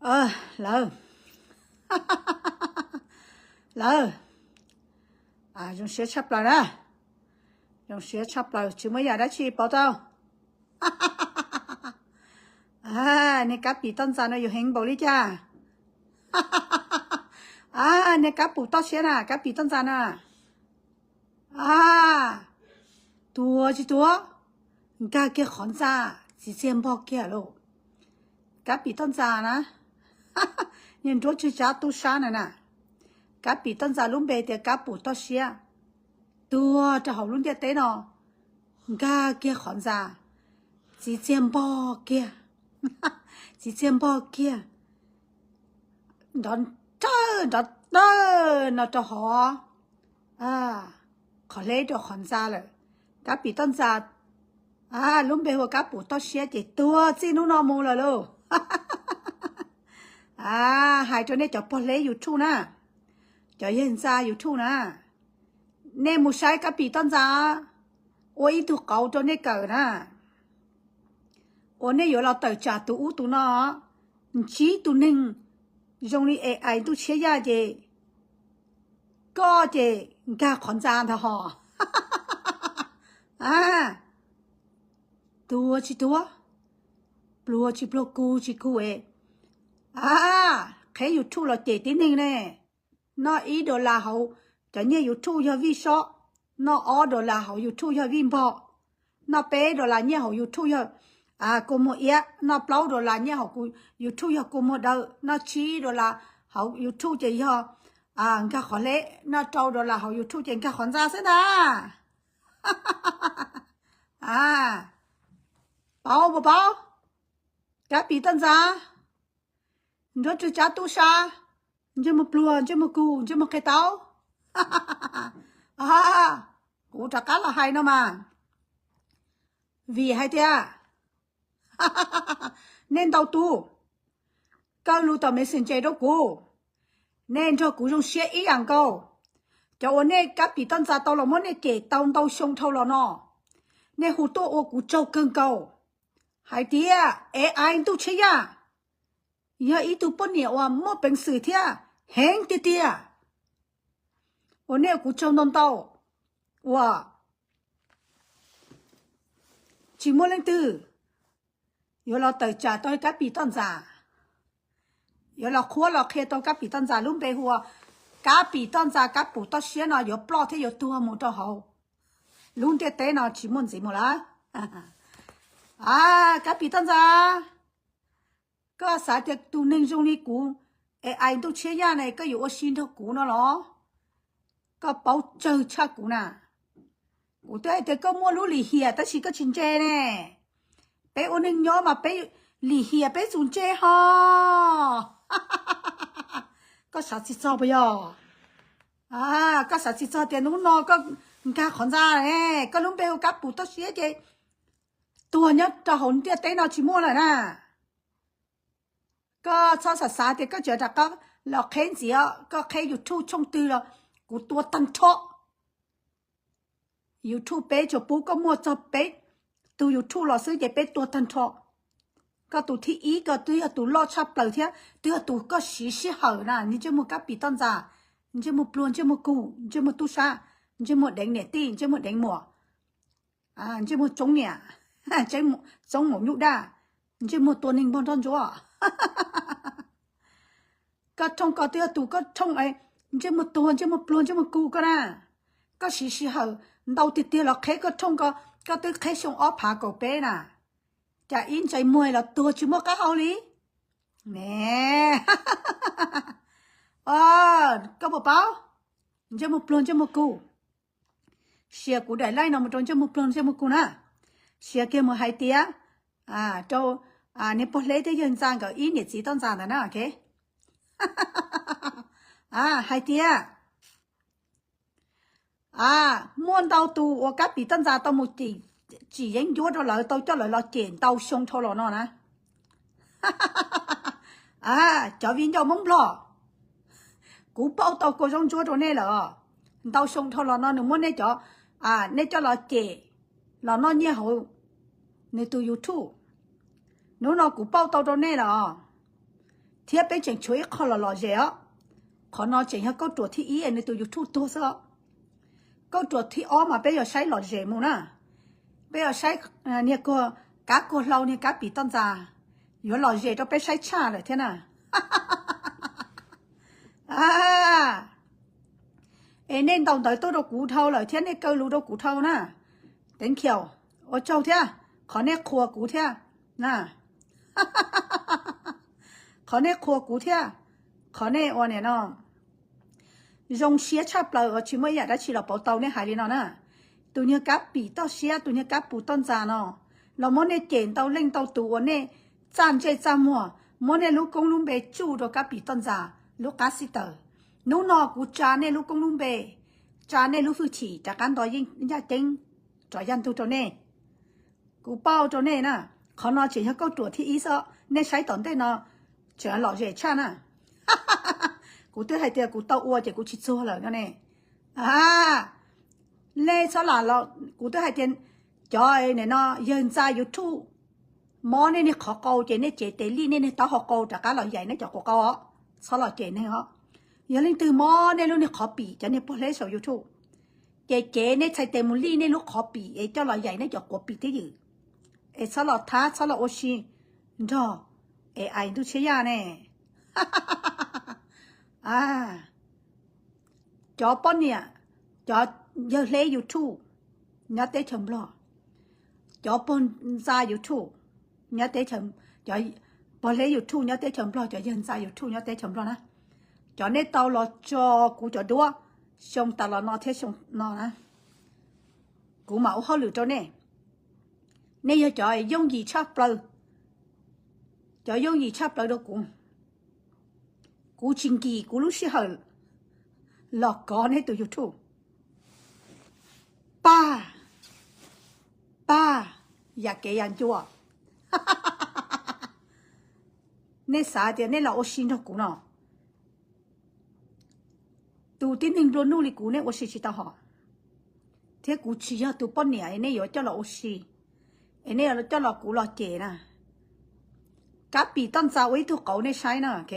Lawv, lawv, zoo siab tshaj plaws na. Zoo siab tshaj plaws, tsis muaj yam dab tsi pauv tau. Niag Kab Pim Toj Ntxas no yus heev npaum li cas? Niag Kab Pum Toj Siab na, Kab Pim Toj Ntxas na. Tuag tsis tuag, nkag kiag qhov ntxa, txiv txiag npog kiag lauj. Kab Pim Toj Ntxas na, niag nruab tswg tsab tub sab na na. Kab Pim Toj Ntxas lub npe tias Kab Pum Toj Siab, tuag rau hauv lub ntiaj teb no, nkag kiag qhov ntxa, txiv txiag npog kiag, txiv txiag npog kiag, nrov rawg nrov rawg no rau hauv qhov hleb rau qhov ntxa lawm. Kab Pim Toj Ntxas, lub npe hu ua Kab Pum Toj Siab ces tuag txij hnub no mus lawm lauj. Hais rau nej cov pog hleb YouTube na, cov yawg ntxa YouTube na, nej mus saib Kab Pim Toj Ntxas ua ib tug qauv rau nej kawm na. Uas nej yuav los tawm tsam tus ub tus no, ntsib tus neeg zoo li AI ntuj tshiab yaj ces koj ces nkag qhov ntxa ntag hos. Tuag tsis tuag, pluag tsis pluag, kug tsis kug es, qheb YouTube los cem tib neeg ne. Noj ib dollar hauv cov nyiaj YouTube yog vij sob, noj ob dollar hauv YouTube yog vij npog, noj peb dollar nyiaj hauv YouTube yog kua muag iab, noj plaub dollar nyiaj hauv YouTube yog kua muag daw, noj tsib dollar hauv YouTube ces yog nkag qhov hleb, noj rau dollar hauv YouTube ces nkag qhov ntxa xwb ntag. Paub puas paub? Kab Pim Toj Ntxas, nruab tswg tsab tub sab, ntsej muag pluag, ntsej muag kug, ntsej muag qe taub. Kuv rov qab los hais no mas, vim hais tias nej ntau tus kaw lus tom Messenger rau kuv, nej nrog kuv zoo siab ib yam nkaus. Cov uas nej Kab Pim Toj Ntxas tau los muab nej cem tau ntau xyoo dhau los no, nej hu tuaj ua kuv tsaug kawg nkaus hais tias AI ntuj tshiab yaj yog ib tug poj niam uas muaj peev xwm thiab heev tiag tiag. Uas nej ua kuv tsaug ntau ntau uas tsis muaj leej twg yuav los tawm tsam tau Kab Pim Toj Ntxas, yuav los qhuab los qhia tau Kab Pim Toj Ntxas lub npe hu ua Kab Pim Toj Ntxas, Kab Pum Toj Siab no yuav ploj thiab yuav tuag mus rau hauv lub ntiaj teb no tsis muaj ntxiv mus lawm. Kab Pim Toj Ntxas, koj xav tias tus neeg zoo li kuv, AI ntuj tshiab yaj ne, koj yuav ua si nrog kuv no los? Koj paub tsawg tshaj kuv na. Kuv twb hais tias koj muaj lub lim hiam tab sis koj tsis ntse ne. Peb ua neeg nyob mas peb lim hiam peb txus ntse ho. Koj xav tsis txog puas yog? Koj xav tsis txog tias hnub no koj nkag qhov ntxa ne, koj lub npe hu Kab Pum Toj Siab ces tuag nyob rau hauv ntiaj teb no tsis muaj lawm na. Koj txhob xav xav tias koj tseem rov qab los qheb ntxiv, koj qheb YouTube tshooj twg los kuv tua tag nrho. YouTube peb tsuas pub koj muaj txog peb tus YouTube los xwb ces peb tua tag nrho. Koj tus thib ib koj twb yog tus loj tshaj plaws thiab twb yog tus koj siv sij hawm na, ntsej muag Kab Pim Toj Ntxas, ntsej muag pluag, ntsej muag kug, ntsej muag tub sab, ntsej muag deev niam tij, ntsej muag deev muam, ntsej muag tsoob niam, tsoob maum nyuj daj, ntsej muag tua neeg npog nroj ntsuab. Koj thooj ko twb yog tus koj thooj, ntsej muag tuag, ntsej muag pluag, ntsej muag kug koj na. Koj siv sij hawm ntau tiag tiag los qheb koj thooj ko, koj twb qheb xyoo ob phav kaum peb na. Cas ib ntsais muag los tuag tsis muaj qab hau li ne. Koj puas paub? Ntsej muag pluag ntsej muag kug. Share kuv daim live no mus rau ntsej muag pluag ntsej muag kug na. Share kiag mus hais tias rau niag pog hleb thiab yawg ntxa nkawd ib niam txiv toj ntxas ntawd na, ok. Hais tias muaj ntau tus uas Kab Pim Toj Ntxas tau mus tsim yeeb ncuab rau lawv, tau coj lawv los cem ntau xyoo dhau los no na. Cov viv ncaus Hmoob Nplog, kuv pauj tau kua zaub ntsuab rau nej lawm. Ntau xyoo dhau los no nws muab nej cov, nej coj los cem, los noj nyiaj hauv nws tus YouTube. Hnub no kuv pauj tau rau nej lawm. Thiab peb tseem tshuav ib qho los lom zem os. Qhov no tseem yog kauj ruam thib ib nws tus YouTube tuag xwb os. Kauj ruam thib ob mas peb yuav saib lom zem mus na. Peb yuav saib niag kuag, kab kuag hlau niag kab pim toj ntxas, yuav lom zem rau peb saib tshaj lawm thiab na. Es nej ntaus ntawv tuaj rau kuv dhau lawm thiab nej kaw lus rau kuv dhau na. Thank you, ua tsaug thiab. Qhov nej qhuas kuv thiab na. Qhov nej qhuas kuv thiab. Qhov nej ua niam no zoo siab tshaj plaws os, tsis muaj ib yam dab tsi los pauv tau nej hais li no na. Tus niag kab pim toj siab, tus niag kab pum toj ntxas no, los muab nej cem ntau leej ntau tus uas nej txaj ntsej txaj muag, muab nej lub koob lub npe tsuj rau kab pim toj ntxas lub qab xib taws. Hnub no kuv tsa nej lub koob lub npe, tsa nej lub hwj chim rov qab nto yeej yaj ceeb rov yaj ntug rau nej. Kuv pauj rau nej na, qhov no tseem yog kauj ruam thib ib xwb, nej saib tom ntej no tseem lom zem tshaj na. Kuv twb hais tias kuv tau ua ces kuv tsis txuag lawm no ne. Nej txhob lam, kuv twb hais tias cov nim no yawg ntxa YouTube, mob nej niag qhov qau ces nej cev tes lij nej niag taub hau qau rov qab los yaim nej cov quav qau os, txhob los cem neeg os. Yog leej twg mob nej lub niag qhov pim, cov niag pog hleb saum YouTube, ces cev nej txhais tes mus lij nej lub qhov pim es coj los yaim nej cov quav pim twj ywm, es txhob los thab txhob los ua si nrog es ais ntuj tshiab yaj ne. Cov poj niam, cov yawg hleb YouTube nyob teb chaws Nplog, cov pog ntxa YouTube nyob teb chaws, cov pog hleb YouTube nyob teb chaws Nplog, cov yawg ntxa YouTube nyob teb chaws Nplog na, cov nej tau los tso kuv cov duab xyoo tas los no thiab xyoo no na, kuv mam ua hauj lwm rau nej. Nej yog cov yooj yim tshaj plaws, cov yooj yim tshaj plaws rau kuv. Kuv tsis nkim kuv lub sij hawm los kov nej tus YouTube. Pag, pag, yam kev yam ncua. Nej xav tias nej los ua si nrog kuv no, tus tib neeg nplua nuj li kuv nej ua si tsis tau hos. Thiab kuv tsis yog tus poj niam es nej yuav coj los ua si, es nej yuav coj los kuv los cem na. Kab pim toj ntxas ua ib tug qauv nej saib na, ok.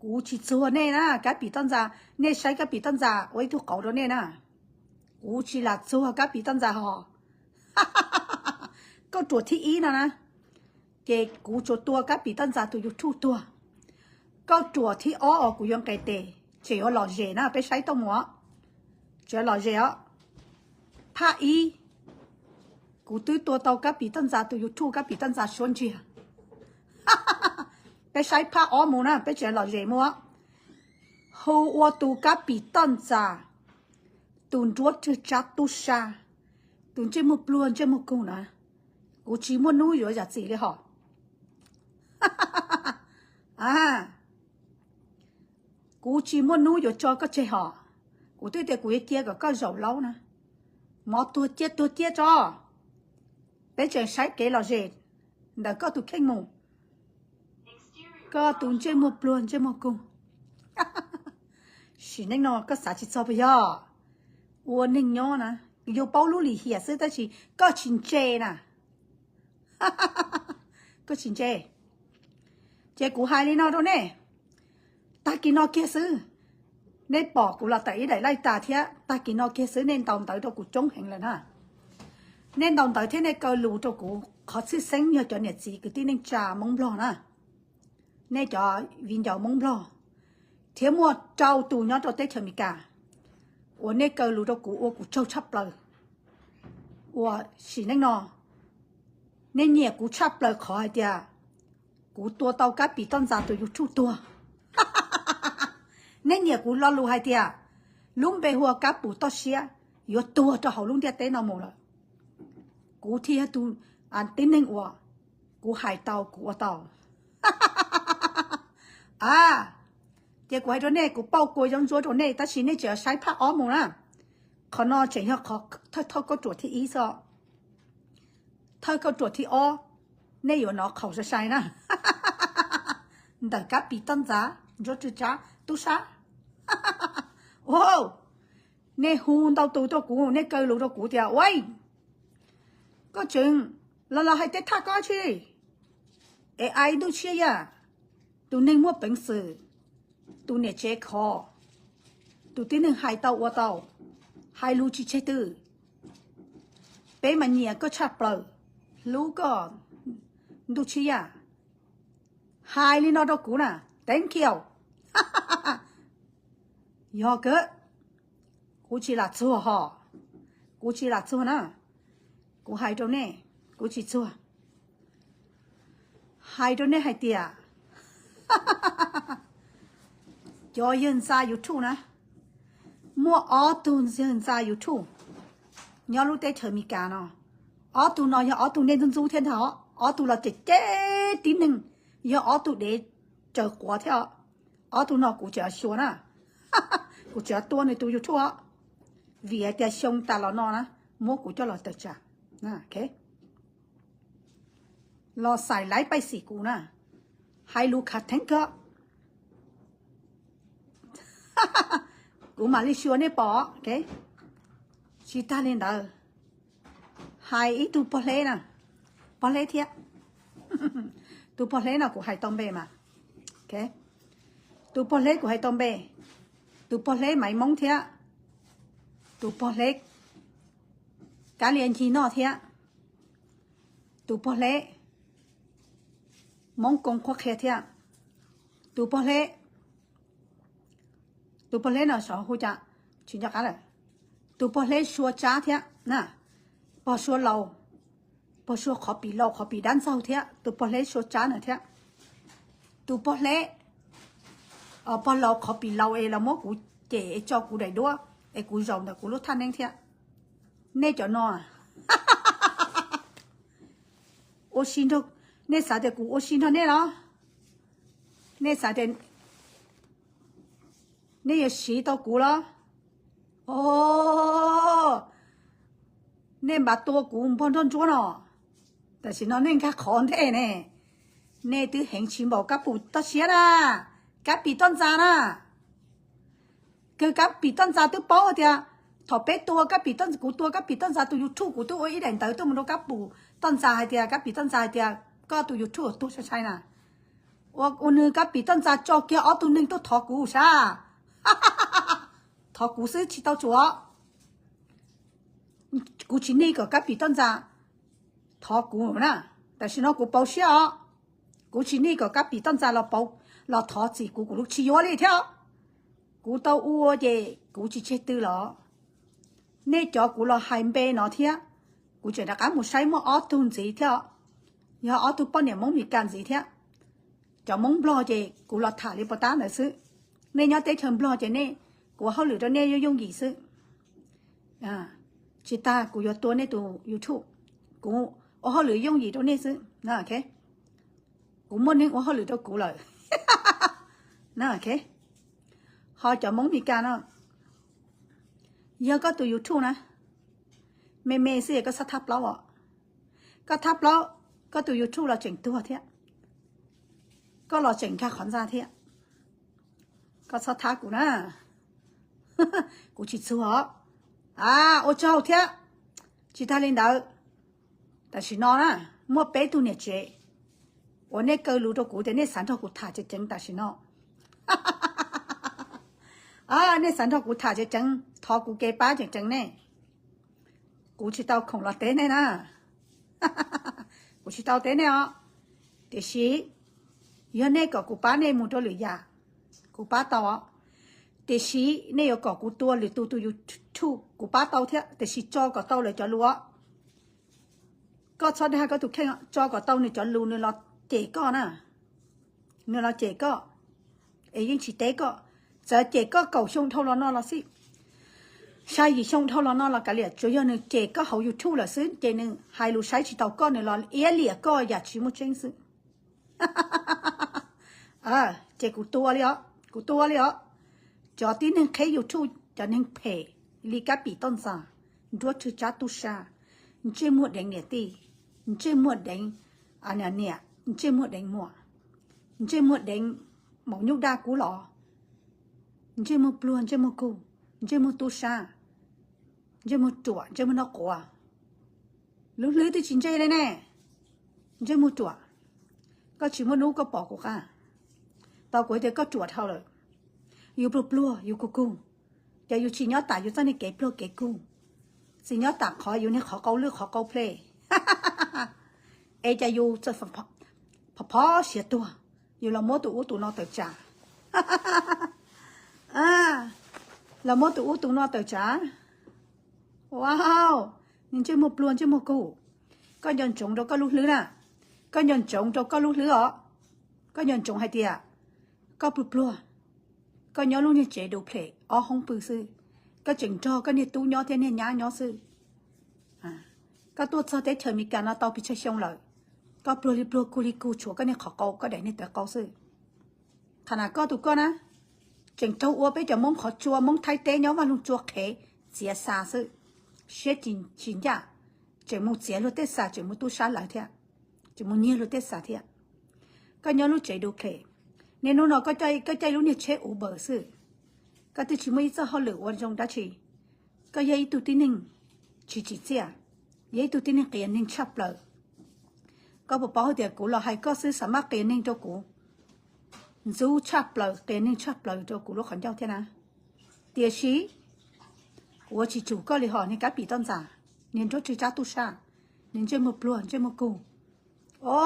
Kuv tsis txuag nej na, kab pim toj ntxas, nej saib kab pim toj ntxas ua ib tug qauv rau nej na. Kuv tsis lam txuag kab pim toj ntxas hos. Kauj ruam thib ib no na, ces kuv tsuas tua kab pim toj ntxas tus YouTube tuag. Kauj ruam thib ob os kuv yuav nqes tes, tseem yuav lom zem na, peb saib tau mus os. Tseem yuav lom zem os. Phaj ib, kuv twb tua tau kab pim toj ntxas tus YouTube, kab pim toj ntxas suab ntsiag. Peb saib phaj ob mus na, peb tseem yuav lom zem mus os. Hu ua tus kab pim toj ntxas, tus nruab rwg tsab tub sab, tus ntsej muag pluag ntsej muag kug na, kuv tsis muaj hnub yuav zam txim li hos. Kuv tsis muaj hnub yuav tso koj tseg hos. Kuv twb tias kuv yuav cia kom koj zaum laub na. Mov tuag ciaj tuag ciaj tso. Peb tseem saib kev lom zem ntawm koj tus kheej mus. Koj tus ntsej muag pluag ntsej muag kug. Sim neej no koj xav tsis txog puas yog? Ua neeg nyob na, yus paub lub lim hiam xwb tab sis koj tsis ntse na. Koj tsis ntse. Ces kuv hais li no rau nej, tag kis no kiag xwb, nej pom kuv los tawm ib daim laij tas thiab, tag kis no kiag xwb nej ntaus ntawv rau kuv coob heev lawm na. Nej ntaus ntawv thiab nej kaw lus rau kuv, qhov tshwj xeeb yog cov niam txiv kwv tij neej tsa Hmoob Nplog na, nej cov viv ncaus Hmoob Nplog, thiab muaj rau tus nyob rau teb chaws Amelikas uas nej kaw lus rau kuv ua kuv tsaug tshaj plaws. Ua sim neej no nej nyiam kuv tshaj plaws qhov hais tias kuv tua tau Kab Pim Toj Ntxas tus YouTube tuag. Nej nyiam kuv lo lus hais tias lub npe hu ua Kab Pum Toj Siab yuav tuag rau hauv lub ntiaj teb no mus lawm. Kuv thiaj yog tus tib neeg uas kuv hais tau kuv ua tau. A, ces kuv hais rau nej, kuv pauj kua zaub ntsuab rau nej, tab sis nej tseem saib phaj ob mus na. Qhov no tseem yog qhov thawj thawj kauj ruam thib ib xwb. Thawj kauj ruam thib ob, nej yuav hnov qhaum sai sai na. Ntawm Kab Pim Toj Ntxas, Ntsuab Tswv Tsab, Tub Sab. Ua, nej hu ntau tus rau kuv, nej kaw lus rau kuv tias, ua, koj tseem los los hais tej thaj koj tsi. Es ai Ntuj Tshiab Yaj, tus neeg muaj peev xwm, tus niam tsev khov, tus tib neeg hais tau ua tau, hais lus tsis tseg twg. Peb mas nyiam koj tshaj plaws, hlub koj Ntuj Tshiab Yaj. Hais li no rau kuv na, thank you. Yog kawg, kuv tsis lam txuag hos, kuv tsis lam txuag na. Kuv hais rau nej, kuv tsis txuag. Hais rau nej hais tias cov yawg ntxa YouTube na, muaj ob tug yawg ntxa YouTube nyob lub teb chaws Amelikas no. Ob tug no yog ob tug nej ntxub ntxub thiab ntag os. Ob tug los cem cem tib neeg, yog ob tug dev tsaws quav thiab os. Ob tug no kuv tseem xyuas na, kuv tseem tua nws tus YouTube os, vim hais tias xyoo tas los no na, muab kuv coj los tawm tsam, los xais laib paij xim kuv na, hais lus khav theeb kawg. Kuv mam li xyuas nej pom. Tsis tag li ntawd, hais ib tug pog hleb na, pog hleb thiab. Tus pog hleb no kuv hais tau npe mas, tus pog hleb kuv hais tau npe, tus pog hleb Maiv Moob thiab, tus pog hleb Kab Lia Ncig Noj thiab, tus pog hleb Moob Koo Qhuab Qhia thiab, tus pog hleb, tus pog hleb no xyov hu cas tsis nco qab lawm, tus pog hleb Sua Tsab thiab na, pog Sua Laus, pog Sua Qhov Pim Laus Qhov Pim Dab Ntxaug thiab, tus pog hleb Sua Tsab na thiab, tus pog hleb, pog Laus Qhov Pim Laus es los muab kuv cem es tso kuv daim duab es kuv zaum ntawm kuv lub thaj neeb thiab. Nej cov no ua si nrog, nej xav tias kuv ua si nrog nej los? Nej xav tias nej yuav siv tau kuv los? O, nej npaj tua kuv npog nroj ntsuab no, tam sim no nej nkag qhov ntej ne. Nej twb heev tsis npaum Kab Pim toj siab na, Kab Pim toj ntxas na. Kawg Kab Pim toj ntxas twb paub tias thaum peb tua Kab Pim toj, kuv tua Kab Pim toj ntxas tus YouTube kuv twb ua ib daim ntawv tuaj mus rau Kab Pim toj ntxas hais tias, Kab Pim toj ntxas hais tias koj tus YouTube tuag sai sai na. Ua, ua nws Kab Pim toj ntxas tso kiag ob tug neeg tuaj thov kuv sab. Thov kuv xwb tsis tau tsuav. Kuv tsis nij kom Kab Pim toj ntxas thov kuv na. Tam sim no kuv pauv siab os. Kuv tsis nij kom Kab Pim toj ntxas los pauv, los thov txim kuv, kuv tsis yuav li thiab. Kuv tau ua ces kuv tsis tseg tw los. Nej cov kuv los hais npe no thiab, kuv tseem rov qab mus saib muaj ob tug ntxiv thiab, yog ob tug poj niam Hmoob Meskas ntxiv thiab. Cov Hmoob Nplog ces kuv los tham li pov tab ntawd xwb. Nej nyob teb chaws Nplog ces nej, kuv ua hauj lwm rau nej yooj yooj yim xwb. Tsis tas kuv yuav tua nej tus YouTube, kuv ua hauj lwm yooj yim rau nej xwb. Kuv muaj neeg ua hauj lwm rau kuv lawm. Ho cov Hmoob Meskas no, yog koj tus YouTube na, me me xwb es koj txhob thab plaub os. Koj thab plaub, koj tus YouTube los tseem tuag thiab, koj los tseem nkag qhov ntxa thiab. Koj txhob thab kuv na, kuv tsis txuag os. A, ua tsaug thiab. Tsis tas li ntawd, tam sim no na, muaj peb tug niam tsev uas nej kaw lus rau kuv tias nej xav nrog kuv tham ceev ceev tam sim no. Nej xav nrog kuv tham ceev ceev, thov kuv kev pab ceev ceev nej. Kuv tsis tau khoom los teb nej na. Kuv tsis tau teb nej os. Tiam sis yog nej kom kuv pab nej mus rau lwm yam, kuv pab tau os. Tiam sis nej yuav kom kuv tua lwm tus tus YouTube, kuv pab tau thiab, tiam sis tso kom tau lawv cov lus os. Koj txhob dag koj tus kheej, tso kom tau nws cov lus, nws los cem koj na. Nws los cem koj es yeej tsis teb koj. Txawm cem koj kaum xyoo dhau los no los xij, xya yim xyoo dhau los no los kav liam, tsuas yog nws cem koj hauv YouTube lawm xwb ces nws hais lus saib tsis taus koj, nws los iab liam koj yam tsis muaj tseeb xwb. Ces kuv tua li os, kuv tua li os. Cov tib neeg qheb YouTube, cov neeg phem li Kab Pim Toj Ntxas, Nruab Tswv Tsab Tub Sa, ntsej muag deev niam tij, ntsej muag deev niam, ntsej muag deev muam, ntsej muag deev maum nyuj daj kub los, ntsej muag pluag, ntsej muag kug, ntsej muag tub sab, ntsej muag ruam, ntsej muag noj quav. Lub hlwb twb tsis ntsej li ne. Ntsej muag ruam. Koj tsis muaj hnub koj pom kuv qab. Tau kuv tias koj ruam dhau lawm. Yus pluag pluag yus kug kug, ces yus tsis nyob tam yus txoj niag kev pluag kev kug, tsis nyob tam qhov yus niag qhov qau lwj qhov qau plej. Es cas yus txawm phov phov siav tuag, yus los muab tus ub tus no tawm tsam. Los muab tus ub tus no tawm tsam. Wow, niag ntsej muag pluag ntsej muag kug, koj nco ntsoov rau koj lub hlwb na, koj nco ntsoov rau koj lub hlwb os. Koj nco ntsoov hais tias koj pluag pluag, koj nyob lub niag tsev duplex ob hoob pw xwb, koj tseem nrog koj niag tub nyob thiab niag nyab nyob xwb. Koj tuaj txog teb chaws Amelikas no tau pes tsawg xyoo lawm, koj pluag li pluag kug li kug tshuav koj niag qhov qau koj daim niag tawv qau xwb. Qhov na koj tus koj na, tseem raug ua peb cov Hmoob qhov tsua Hmoob Thaib teb nyob vaj loog tsua qhev txiav xa xwb, siab tsis ncaj, tseem mus txiav luag tej xa tseem mus tub sab lawv thiab, tseem mus nyiag luag tej xa thiab. Koj nyob lub tsev duplex, niaj hnub no koj caij lub niag tsheb Uber xwb, koj twb tsis muaj ib txoj hauj lwm ua zoo dab tsi. Koj yog ib tug tib neeg tsis tsim txiaj, yog ib tug tib neeg qias neeg tshaj plaws. Koj puas paub hais tias kuv los hais koj xwb xav maj qias neeg rau kuv, ntxub tshaj plaws qias neeg tshaj plaws rau kuv lub qhov ncauj thiab na. Tiam sis kuv ua tsis tsum koj li hos niag Kab Pim toj ntxas, niag nruab tswg tsab tub sab, niag ntsej muag pluag ntsej muag kug. O,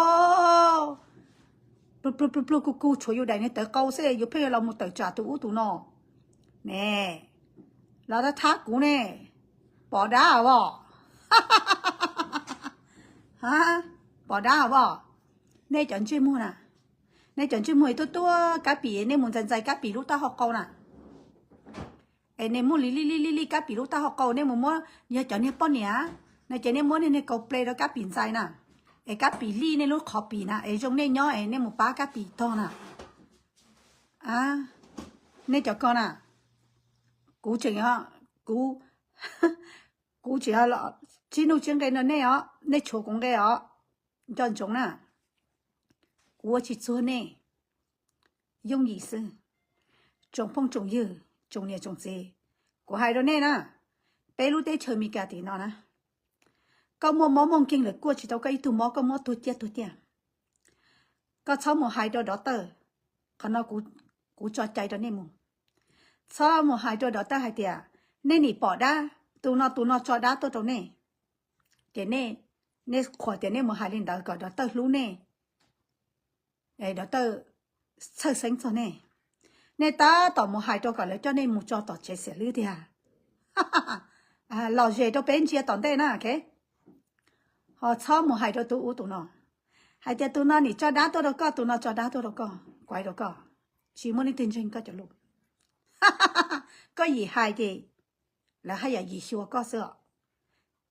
pluag pluag pluag pluag kug kug tshuav yus daim niag tawv qau xwb yus pheej los mus tawm tsam tus ub tus no ne. Los thab thab kuv ne, pom dab os. Pom dab os. Nej cov ntsej muag na, nej cov ntsej muag tuaj tuaj Kab Pim, nej mus ntxais ntxais Kab Pim lub taub hau qau na. Es nej muab li li li li li Kab Pim lub taub hau qau, nej mus muab, yog cov niag poj niam no ces nej muab nej niag kaus ple rau Kab Pim ntxais na, es Kab Pim lij nej lub qhov pim na, es zoo nej nyob es nej mus pab Kab Pim tog na. Nej cov ko na, kuv tseem, kuv, kuv tseem tsib nuj tsib nqe no nej os, nej tshuav kuv nqe os. Nco ntsoov na, kuv ua tsis txuag nej. Yooj yim xwb. Tsoom phooj tsoom ywg, tsoom niam tsoom txiv, kuv hais rau nej na, peb lub teb chaws Amelikas tim no na, koj muaj mob muaj nkeeg lawm kuaj tsis tau koj ib tug mob, koj muab tuag ciaj tuag ciaj. Koj txhob mus hais rau dov tawj, qhov no kuv tso cai rau nej mus. Txhob mus hais rau dov tawj hais tias nej nim pom dab, tus no tus no tso dab tuaj rau nej, ces nej, nej qhuas tias nej mus hais li ntawd kom dov tawj hlub nej, dov tawj txhawj xeeb txog nej. Nej tab tom mus hais rau kom lawv coj nej mus tso tom tsev xiam hlwb tiag. Lom zem rau peb ntsia tom ntej na, ok. Ho txhob mus hais rau tus ub tus no hais tias tus no nim tso dab tuaj rau koj, tus no tso dab tuaj rau koj, kuv hais rau koj, tsis muaj leej twg ntseeg koj cov lus. Koj yim hais ces lawv haj yam yim xyuas koj xwb os.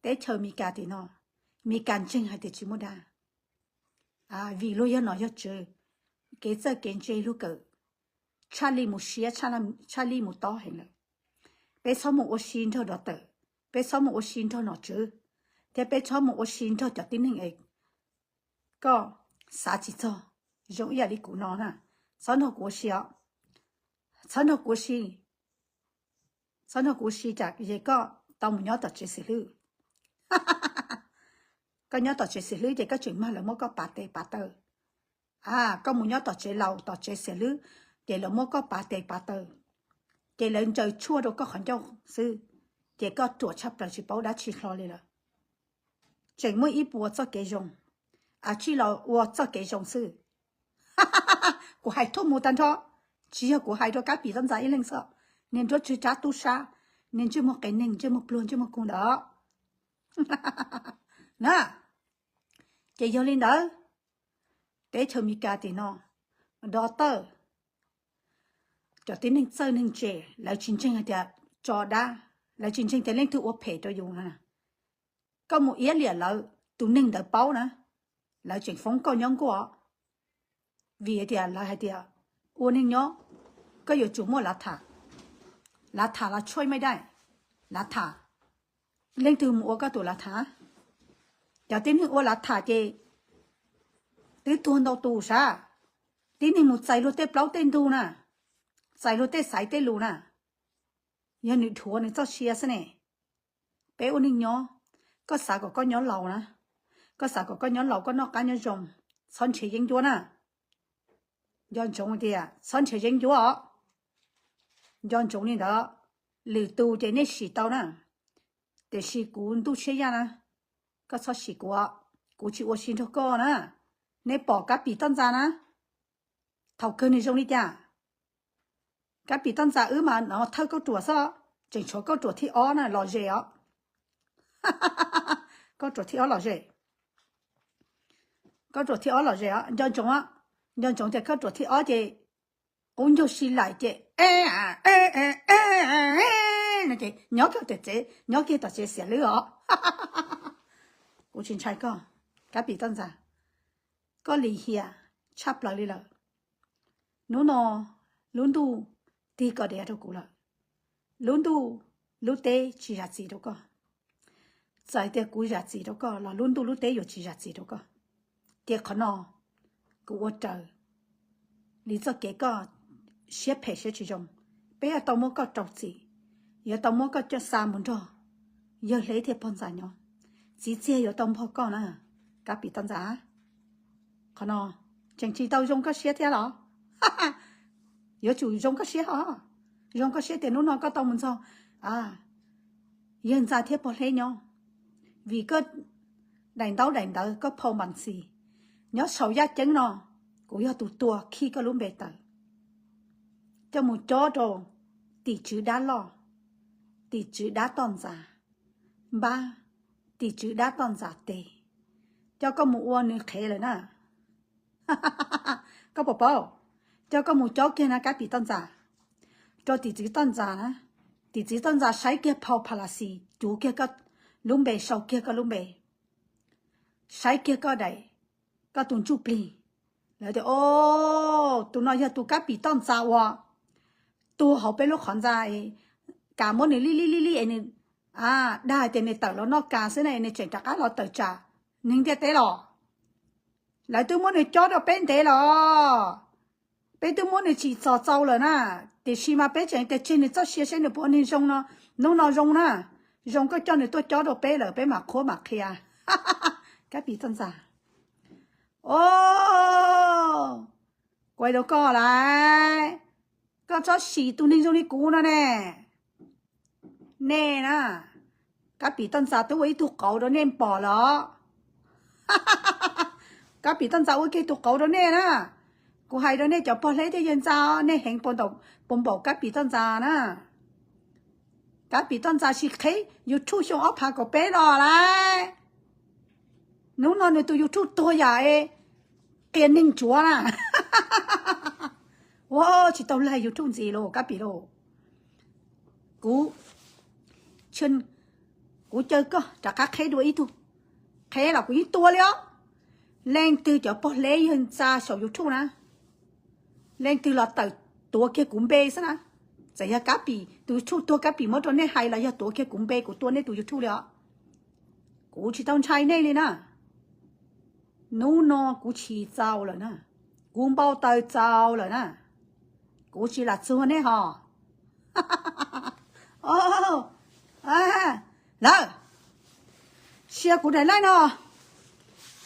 Teb chaws Amelikas tim no, Amelikas ntseeg hais tias tsis muaj dab, vim luag yog nom yog tswv, kev txawj kev ntse luag kawm tshaj li mus siab, tshaj li mus tob heev lawm. Peb txhob mus ua si nrog dov tawm, peb txhob mus ua si nrog nom tswv, thiab peb txhob mus ua si nrog cov tib neeg es koj xav tsis txog zoo ib yam li kuv no na. Txhob nrog kuv ua si os. Txhob nrog kuv ua si. Txhob nrog kuv ua si tsam ces koj tau mus nyob tom tsev xim hlwb. Koj nyob tom tsev xim hlwb ces koj tseem mag lawv muab koj pav tes pav taw. A, koj mus nyob tom tsev laus tom tsev xim hlwb, ces lawv muab koj pav tes pav taw, ces lawv ntsaws tshuaj rau koj qhov ncauj xwb, ces koj ruam tshaj plaws tsis paub dab tsi hlo li lawm. Tseem muaj ib puas txoj kev zoo, a, tsij los ua txoj kev zoo xwb. Kuv hais thuam mus tag nrho, tsis yog kuv hais rau Kab Pim Toj Ntxas ib leeg xwb, niag nruab tswv tsab tub sab, niag ntsej muag qias neeg, ntsej muag pluag, ntsej muag kug ntawd. Na, ces yog li ntawd, teb chaws Amelikas tim no, dov tawj, cov tib neeg txawj neeg ntse, lawv tsis ntseeg hais tias tso dab, lawv tsis ntseeg tias leej twg ua phem rau yus na. Koj mus iab liam lawv, tus neeg ntawd paub na, lawv tseem foob koj nyob nkuaj. Vim tias lawv hais tias ua neeg nyob, koj yuav tsum muaj lav tham. Lav tham los tshuaj mej daij, lav tham. Leej twg mus ua koj tus lav tham? Cov tib neeg ua lav tham ces twb tuag ntau tus sav. Tib neeg mus txais luag tej plaub tej ntug na, txais luag tej xaiv tej lus na, yog nws dhuav nws txoj sia xwb ne. Peb ua neeg nyob, koj xav kom koj nyob laus na, koj xav kom koj nyob laus koj noj qab nyob zoo, txhob nrhiav yeeb ncuab na. Nco ntsoov tias txhob nrhiav yeeb ncuab os. Nco ntsoov li ntawd, lwm tus ces nej sim tau na, tiam sis kuv ntuj siab yaj na, koj txhob sim kuv, kuv tsis ua si nrog koj na. Nej pom Kab Pim Toj Ntxas na, thaum kawg nws zoo li cas? Kab Pim Toj Ntxas wb mas no thawj kauj ruam xwb, tseem tshuav kauj ruam thib ob na lom zem os. Kauj ruam thib ob lom zem, kauj ruam thib ob lom zem os, nco ntsoov, nco ntsoov tias kauj ruam thib ob ces qub ncaug si laim ces no ces nyob kiag tom tsev, nyob kiag tom tsev xiam lwb os. Kuv tsis ntshai koj, Kab Pim Toj Ntxas, koj lim hiam tshaj plaws li lawm. Hnub no lub ntuj tig kom diav rau kuv lawm. Lub ntuj lub teb tsis zam txim rau koj. Txawm tias kuv zam txim rau koj los lub ntuj lub teb yuav tsis zam txim rau koj. Tiam qhov no kuv ua raws li txoj kev koj siab phem siab tsis zoo. Peb yuav tau muab koj rau txim, yuav tau muab koj coj xa mus nrog yawg hleb thiab pog ntxas nyob. Txiv txiag yuav tau npog koj na, Kab Pim Toj Ntxas. Qhov no tseem tsis tau zoo koj siab thiab los? Yuav tsum zoo koj siab os. Zoo koj siab tias hnub no koj tau mus nrog yawg ntxa thiab pog hleb nyob, vim koj daim ntaub daim ntawv koj phau npas ntxis nyob saum yaj ceeb no, kuv yog tus tua khi koj lub npe tawm coj mus cob rau tim tswv dab loj, tim tswv dab toj ntxas npab, tim tswv dab toj ntxas tes, coj koj mus ua nws qhev lawm na. Koj puas paub? Coj koj mus cob kiag na Kab Pim Toj Ntxas, rau tim tswv toj ntxas na. Tim tswv toj ntxas saib kiag phau phas las xis, cuv kiag koj lub npe, sau kiag koj lub npe, saib kiag koj daim, koj tus ntsuj plig. Lawv tias, o, tus no yog tus Kab Pim Toj Ntxas uas tuag hauv peb lub qhov ntxa, kam muab nws lij lij lij lij es nws dag hais tias nws tawm los noj kas xwb na, nws tseem rov qab los tawm tsam neeg ntiaj teb los. Lawv twb muab nws cob rau peb ntev los, peb twb muab nws tsim txom txaus lawm na, tiam sis mas peb tseem tias tseg nws txoj sia seb nws puas ua neeg zoo no. Hnub no zoo na, zoo koj coj nws tuaj cob rau peb lawm peb mam qhuab mam qhia. Kab Pim Toj Ntxas, o, kuv hais rau koj lauj, koj txhob sim tus neeg zoo li kuv no ne. Nej na, Kab Pim Toj Ntxas twb ua ib tug qauv rau nej pom los. Kab Pim Toj Ntxas ua kiag tus qauv rau nej na. Kuv hais rau nej cov pog hleb thiab yawg ntxa, nej heev puas npaum Kab Pim Toj Ntxas na. Kab Pim Toj Ntxas tsis qheb YouTube xyoo ob phav kaum peb los lauj. Hnub no nws tus YouTube tuag yam es qias neeg tsuav na. Ua tsis tau laig YouTube ntxiv lauj Kab Pim lauj. Kuv, kuv caw koj rov qab qheb dua ib tug. Qheb los kuv yeej tua li os. Leej twg cov pog hleb yawg ntxa saum YouTube na, leej twg los tawm tuav kiag kuv npe xwb na. Txawm yog Kab Pim, tus YouTube tuag Kab Pim muab rau nej hais los yog tuav kiag kuv npe kuv tua nej tus YouTube li os. Kuv tsis tau ntshai nej li na. Hnub no kuv chim txaus lawm na, kuv npau taws txaus lawm na, kuv tsis lam txuag nej hos. Lawm, share kuv daim live no.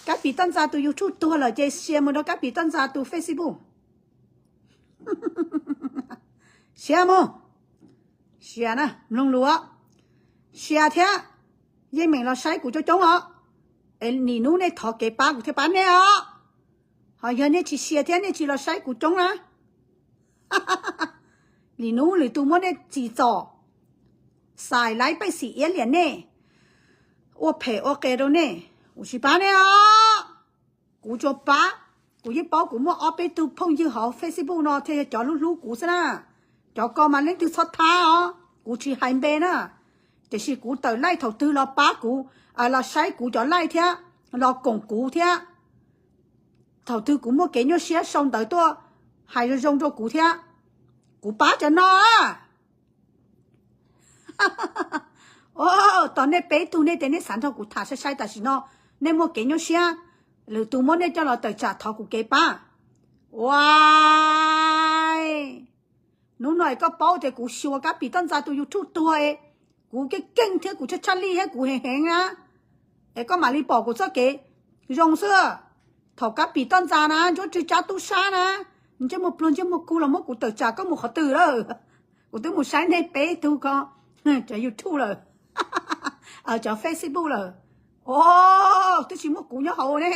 Kab Pim Toj Ntxas tus YouTube tuag lawm ces share mus rau Kab Pim Toj Ntxas tus Facebook. Share mus, share na, mloog lus, share thiab yeej meem los saib kuv coob coob os. Es nim hnub nej thov kev pab kuv thiaj pab nej os. Ho yog nej tsis share thiab nej tsis los saib kuv coob na, nim hnub lwm tus muab nej tsim txom, xais laib pej xim iab liam nej, ua phem ua qias rau nej, kuv tsis pab nej os. Kuv tsuas pab, kuv yeej paub kuv muaj ob peb tug phooj ywg hauv Facebook no thiaj yog cov hlub hlub kuv xwb na. Cov ko mas leej twg txhob thab os, kuv tsis hais npe na. Tiam sis kuv tawm live thaum twg los pab kuv, los saib kuv cov live thiab, los koom kuv thiab. Thaum twg kuv muaj kev nyuaj siab sau ntawv tuaj hais zoo zoo rau kuv thiab, kuv pab cov no. Tos nej peb tug nej tias nej xav nrog kuv tham sai sai tam sim no, nej muaj kev nyuaj siab, lwm tus muab nej coj los tawm tsam thov kuv kev pab. Ua, hnub no es koj paub tias kuv xyuas Kab Pim Toj Ntxas tus YouTube tuag es kuv keej keej thiab kuv tshaj tshaj lij thiab kuv heev heev na, es koj mam li pom kuv txoj kev zoo xwb. Thaum Kab Pim Toj Ntxas na, Ntsuab Tswv Tsab tub sab na, ntsej muag pluag ntsej muag kub los muab kuv tawm tsam, koj mus qhov twg lawm? Kuv twb mus saib nej peb tug ko cov YouTube lawm, cov Facebook lawm. O, twb tsis muaj kuv nyob hauv ne,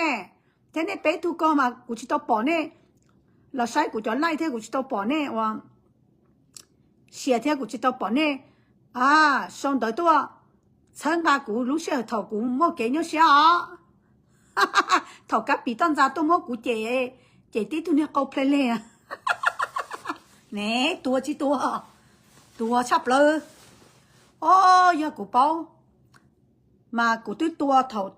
thiab nej peb tug ko mas kuv tsis tau pom nej los saib kuv cov live thiab kuv tsis tau pom nej ua share thiab kuv tsis tau pom nej sau ntawv tuaj txhawb nqa kuv lub sij hawm thaum kuv muaj kev nyuaj siab os. Thaum Kab Pim Toj Ntxas tuaj muab kuv cem, cem tib tug niag qau ple leg. Ne, tuag tsis tuag, tuag tshaj plaws. O, yog kuv paub mas kuv twb tua thaum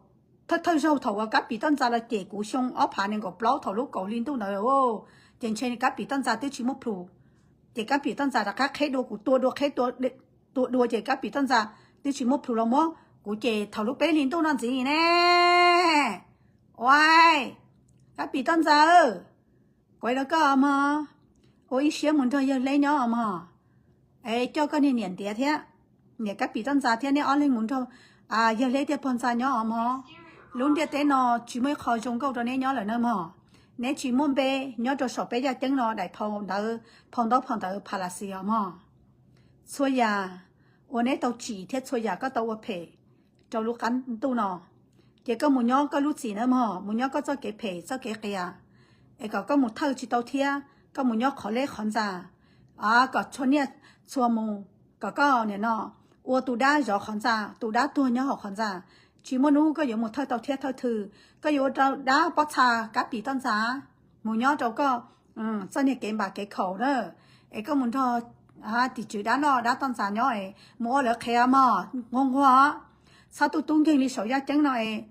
thawj thawj zaug thaum uas Kab Pim Toj Ntxas los cem kuv xyoo ob phav nees nkaum plaub thaum lub kaum hli ntuj ntawd, ces ntshe Kab Pim Toj Ntxas twb tsis muaj plhus. Ces Kab Pim Toj Ntxas rov qab qheb dua kuv, tua dua qheb tua dua ces Kab Pim Toj Ntxas twb tsis muaj plhus los muab kuv cem thaum lub peb hli ntuj no ntxiv ne. Uai, Kab Pim Toj Ntxas, kuv hais rau koj mog, ua ib siab mus nrog Yawg Hleb nyob mog, es coj koj niag niam ntiav thiab, niam Kab Pim Toj Ntxas thiab, neb ob leeg mus nrog Yawg Hleb thiab Pog Ntxa nyob os mog. Lub ntiaj teb no tsis muaj ib qho zoo nkauj rau neb nyob lawm na mog. Neb tsis muaj npe nyob rau saum peb yaj ceeb no daim phau ntawv, phau ntaub phau ntawv Palaxis os mog. Txhua yam uas neb tau tsim thiab txhua yam koj tau ua phem rau lub qab ntuj no, ces koj mus nyob koj lub txim na mog, mus nyob koj txoj kev phem txoj kev qias, es kom koj mus thawj tsis tau thiab koj mus nyob qhov leb qhov ntxa, kom txhua niaj txhua mus, kom koj nim no ua tus dab zov qhov ntxa, tus dab tuag nyob hauv qhov ntxa. Tsis muaj hnub koj yuav mus thawj tau thiab thawj thwm, koj yuav ua rau dab pob txha Kab Pim Toj Ntxas mus nyob rau koj txoj niag kev npam kev khaum na. Es koj mus nrog tim tswv dab loj dab Toj Ntxas nyob es mus ua lawv qhev mog, nquag nquag. Txhob tub tub nkeeg li saum yaj ceeb no es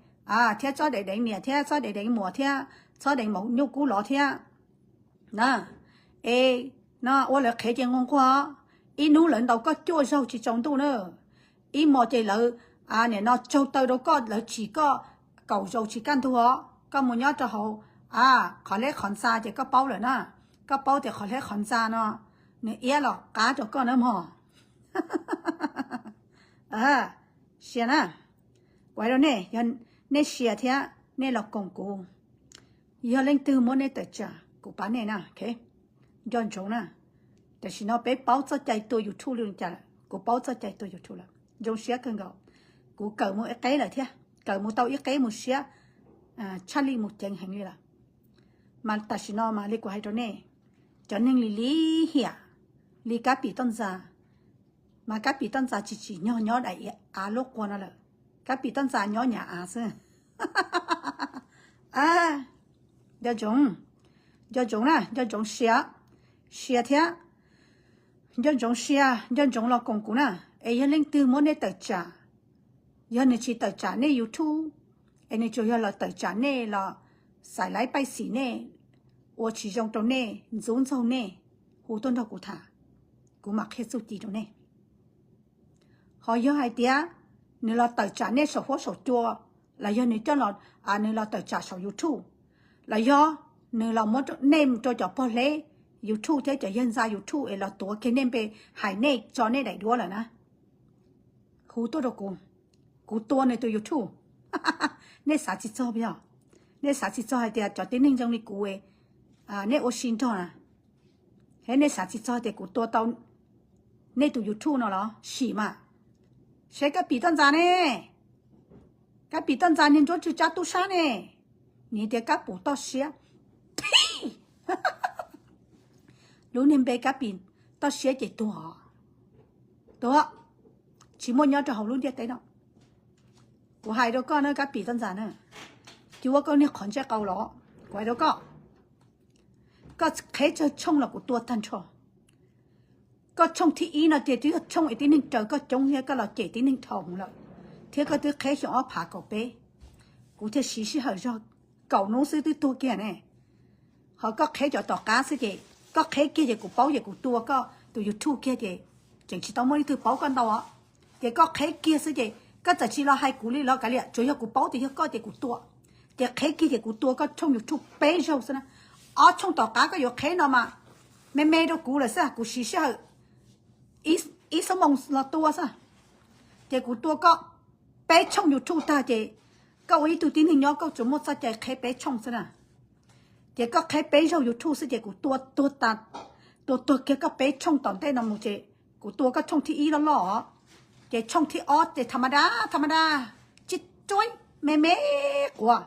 thiab txhob deev deev niam thiab txhob deev deev muam thiab txhob deev maum nyuj kub lov thiab na. Es no ua lawv qhev ces nquag nquag, ib hnub lawv ntaus koj cuaj zaug tsis tsaus ntuj na. Ib hmos ces lawv nim no tsaug taw rau koj, lawv tsim koj kaum zaus tsis kaj ntug os. Koj mus nyob rau hauv qhov leb qhov ntxa ces koj paub lawm na. Koj paub tias qhov leb qhov ntxa no nws iab los qab rau koj na mog. Sia na, kuv hais rau nej, yog nej sia thiab nej los koom kuv, yog leej twg muab nej tawm tsam kuv pab nej na. Nco ntsoov na, tam sim no peb paub txoj cai tua YouTube li cas lawm, kuv paub txoj cai tua YouTube lawm. Zoo siab kawg nkaus, kuv kawm mus ib qeb lawm thiab, kawm mus tau ib qeb mus siab tshaj lij mus ceev heev li lawm. Mas tam sim no mas li kuv hais rau nej, cov neeg li li hiam li Kab Pim Toj Ntxas, mas Kab Pim Toj Ntxas tsis tsim nyog nyob daim av lub qua no lawm, Kab Pim Toj Ntxas nyob nyav av xwb. Nco ntsoov, nco ntsoov na, nco ntsoov sia, sia thiab, nco ntsoov sia, nco ntsoov los koom kuv na. Es yog leej twg muab nej tawm tsam, yog nws tsis tawm tsam nej YouTube, es nws tsuas yog los tawm tsam nej los xais laib paij xim nej, ua tsis zoo rau nej, ntxub ntxaug nej, hu tuaj nrog kuv tham, kuv mam qhia txuj ci rau nej. Ho yog hais tias nws los tawm tsam nej saum huab saum cua, los yog nws coj los, nws los tawm tsam saum YouTube, los yog nws los muab nej rau cov pog hleb YouTube thiab cov yawg ntxa YouTube es los tuav kiag nej npe, hais nej tso nej daim duab lawm na, hu tuaj rau kuv, kuv tua nws tus YouTube. Nej xav tsis txog yog, nej xav tsis txog hais tias cov tib neeg zoo li kuv nej ua si nrog na. Es nej xav tsis txog tias kuv tua tau nej tus YouTube no los sim mas. Seb Kab Pim Toj Ntxas ne, Kab Pim Toj Ntxas niag Ntsuab Tswv Tsab tub sab ne, nws tias Kab Pim Toj Siab, lub niag npe Kab Pim Toj Siab ces tuag, tuag, tsis muaj nyob rau hauv lub ntiaj teb no. Kuv hais rau koj na Kab Pim Toj Ntxas na, cuab koj niag qhov ntsej qau los, kuv hais rau koj, koj qheb tsawg tshooj los kuv tua tag nrho. Koj tshooj thib ib no ces twb yog tshooj es tib neeg raws koj coob thiab koj los cem tib neeg dhau hwv lawm, thiab koj twb qheb xyoo ob phav kaum peb, kuv thiaj siv sij hawm zog kaum hnub xwb twb tuag kiag ne. Ho koj qheb cov tom qab xwb ces, koj qheb kiag ces kuv paub ces kuv tua koj tus YouTube kiag ces tseem tsis tau muaj leej twg paub koj ntau os. Ces koj qheb kiag xwb ces koj txawm tsis los hais kuv li los kav liam, tsuas yog kuv paub tias yog koj ces kuv tua. Ces qheb kiag ces kuv tua koj tshooj YouTube peb zaug xwb na. Ob tshooj tom qab koj yuav qheb no mas me me rau kuv lawm xwb, kuv siv sij hawm ib xuab moos los tua xwb. Ces kuv tua koj peb tshooj YouTube tag ces koj ua ib tug tib neeg nyob koj tsuas muaj txoj cai qheb peb tshooj xwb na. Ces koj qheb peb zaug YouTube xwb ces kuv tua tuag tas, tua tuag kiag koj peb tshooj tom ntej no mus ces kuv tua koj tshooj thib ib loj loj os. Ces tshooj thib ob ces tha ma da, tha ma da, tsib ruab me me quav.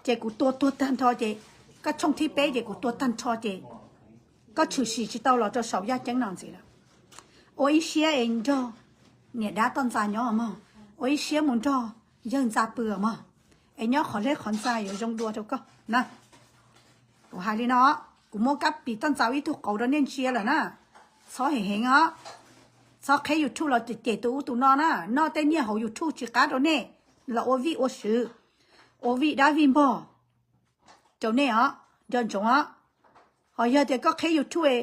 Ces kuv tua tuag tag nrho ces koj tshooj thib peb ces kuv tua tag nrho ces koj tshwm sim tsis tau los rau saum yaj ceeb no ntxiv lawm. Ua ib siab es nrog niam dab toj ntxa nyob mog, ua ib siab mus nrog yawg ntxa pw mog, es nyob qhov hleb qhov ntxa yuav zoo dua rau koj na. Kuv hais li no, kuv muab kab pim toj ntxa ib tug qauv rau nej ntsia lawm na. Txhob hem heev os, txhob qheb YouTube los cem tus ub tus no na, noj tej nyiaj hauv YouTube tsis qab rau nej los ua vij ua sw, ua vij dab vij npog rau nej os, nco ntsoov os. Ho yog tias koj qheb YouTube,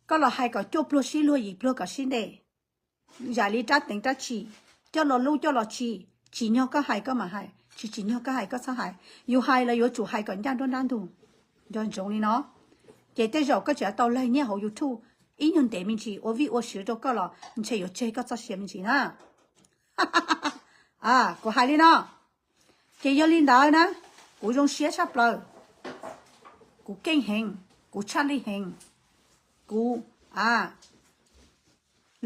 koj los hais kom cuaj pluag sib luag yim pluag kom sib ntes, zam li rab teev rab tsim, coj los lub coj los tsim, tsim nyog koj hais koj mam hais, tsis tsim nyog koj hais koj txhob hais. Yus hais los yuav tsum hais kom ncaj nruab nrab ntug, nco ntsoov li no. Ces tej zaum koj tseem tau laig nyiaj hauv YouTube ib nyuag ntev me ntsis ua vij ua sw rau koj los ntshe yuav tseg koj txoj sia me ntsis na. Kuv hais li no. Ces yog li ntawd na, kuv zoo siab tshaj plaws, kuv keej heev, kuv tshaj lij heev, kuv, a,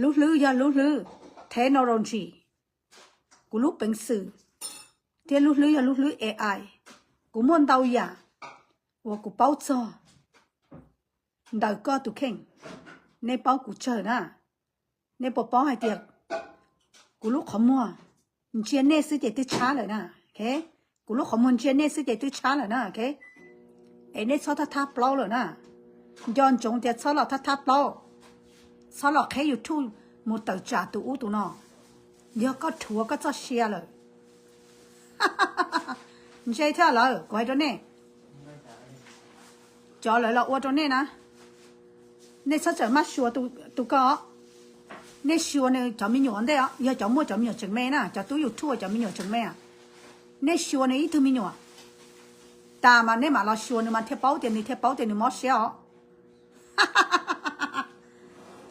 lub hlwb yog lub hlwb technology, kuv lub peev xwm thiab lub hlwb yog lub hlwb A I, kuv muaj ntau yam uas kuv paub txog ntawm koj tus kheej. Nej paub kuv tsawg na, nej puas paub hais tias kuv lub qhov muag ntsia nej xwb ces twb tshab lawm na. Kuv lub qhov muag ntsia nej xwb ces twb tshab lawm na. Es nej txhob thab thab plaub lawm na. Nco ntsoov tias txhob los thab thab plaub, txhob los qheb YouTube mus tawm tsam tus ub tus no, yog koj rhuav koj txoj sia lawm. Ntse thiab lawm, kuv hais rau nej, cov lawv los ua rau nej na, nej txhob txawm maj xyuas tus koj, nej xyuas nws cov me nyuam ntej os, yog cov muaj cov me nyuam tseem me na, cov tub YouTube cov me nyuam tseem me, nej xyuas nws ib tug me nyuam tas mas nej mam los xyuas nws mas thiaj paub tias nws thiaj paub tias nws mob siab os.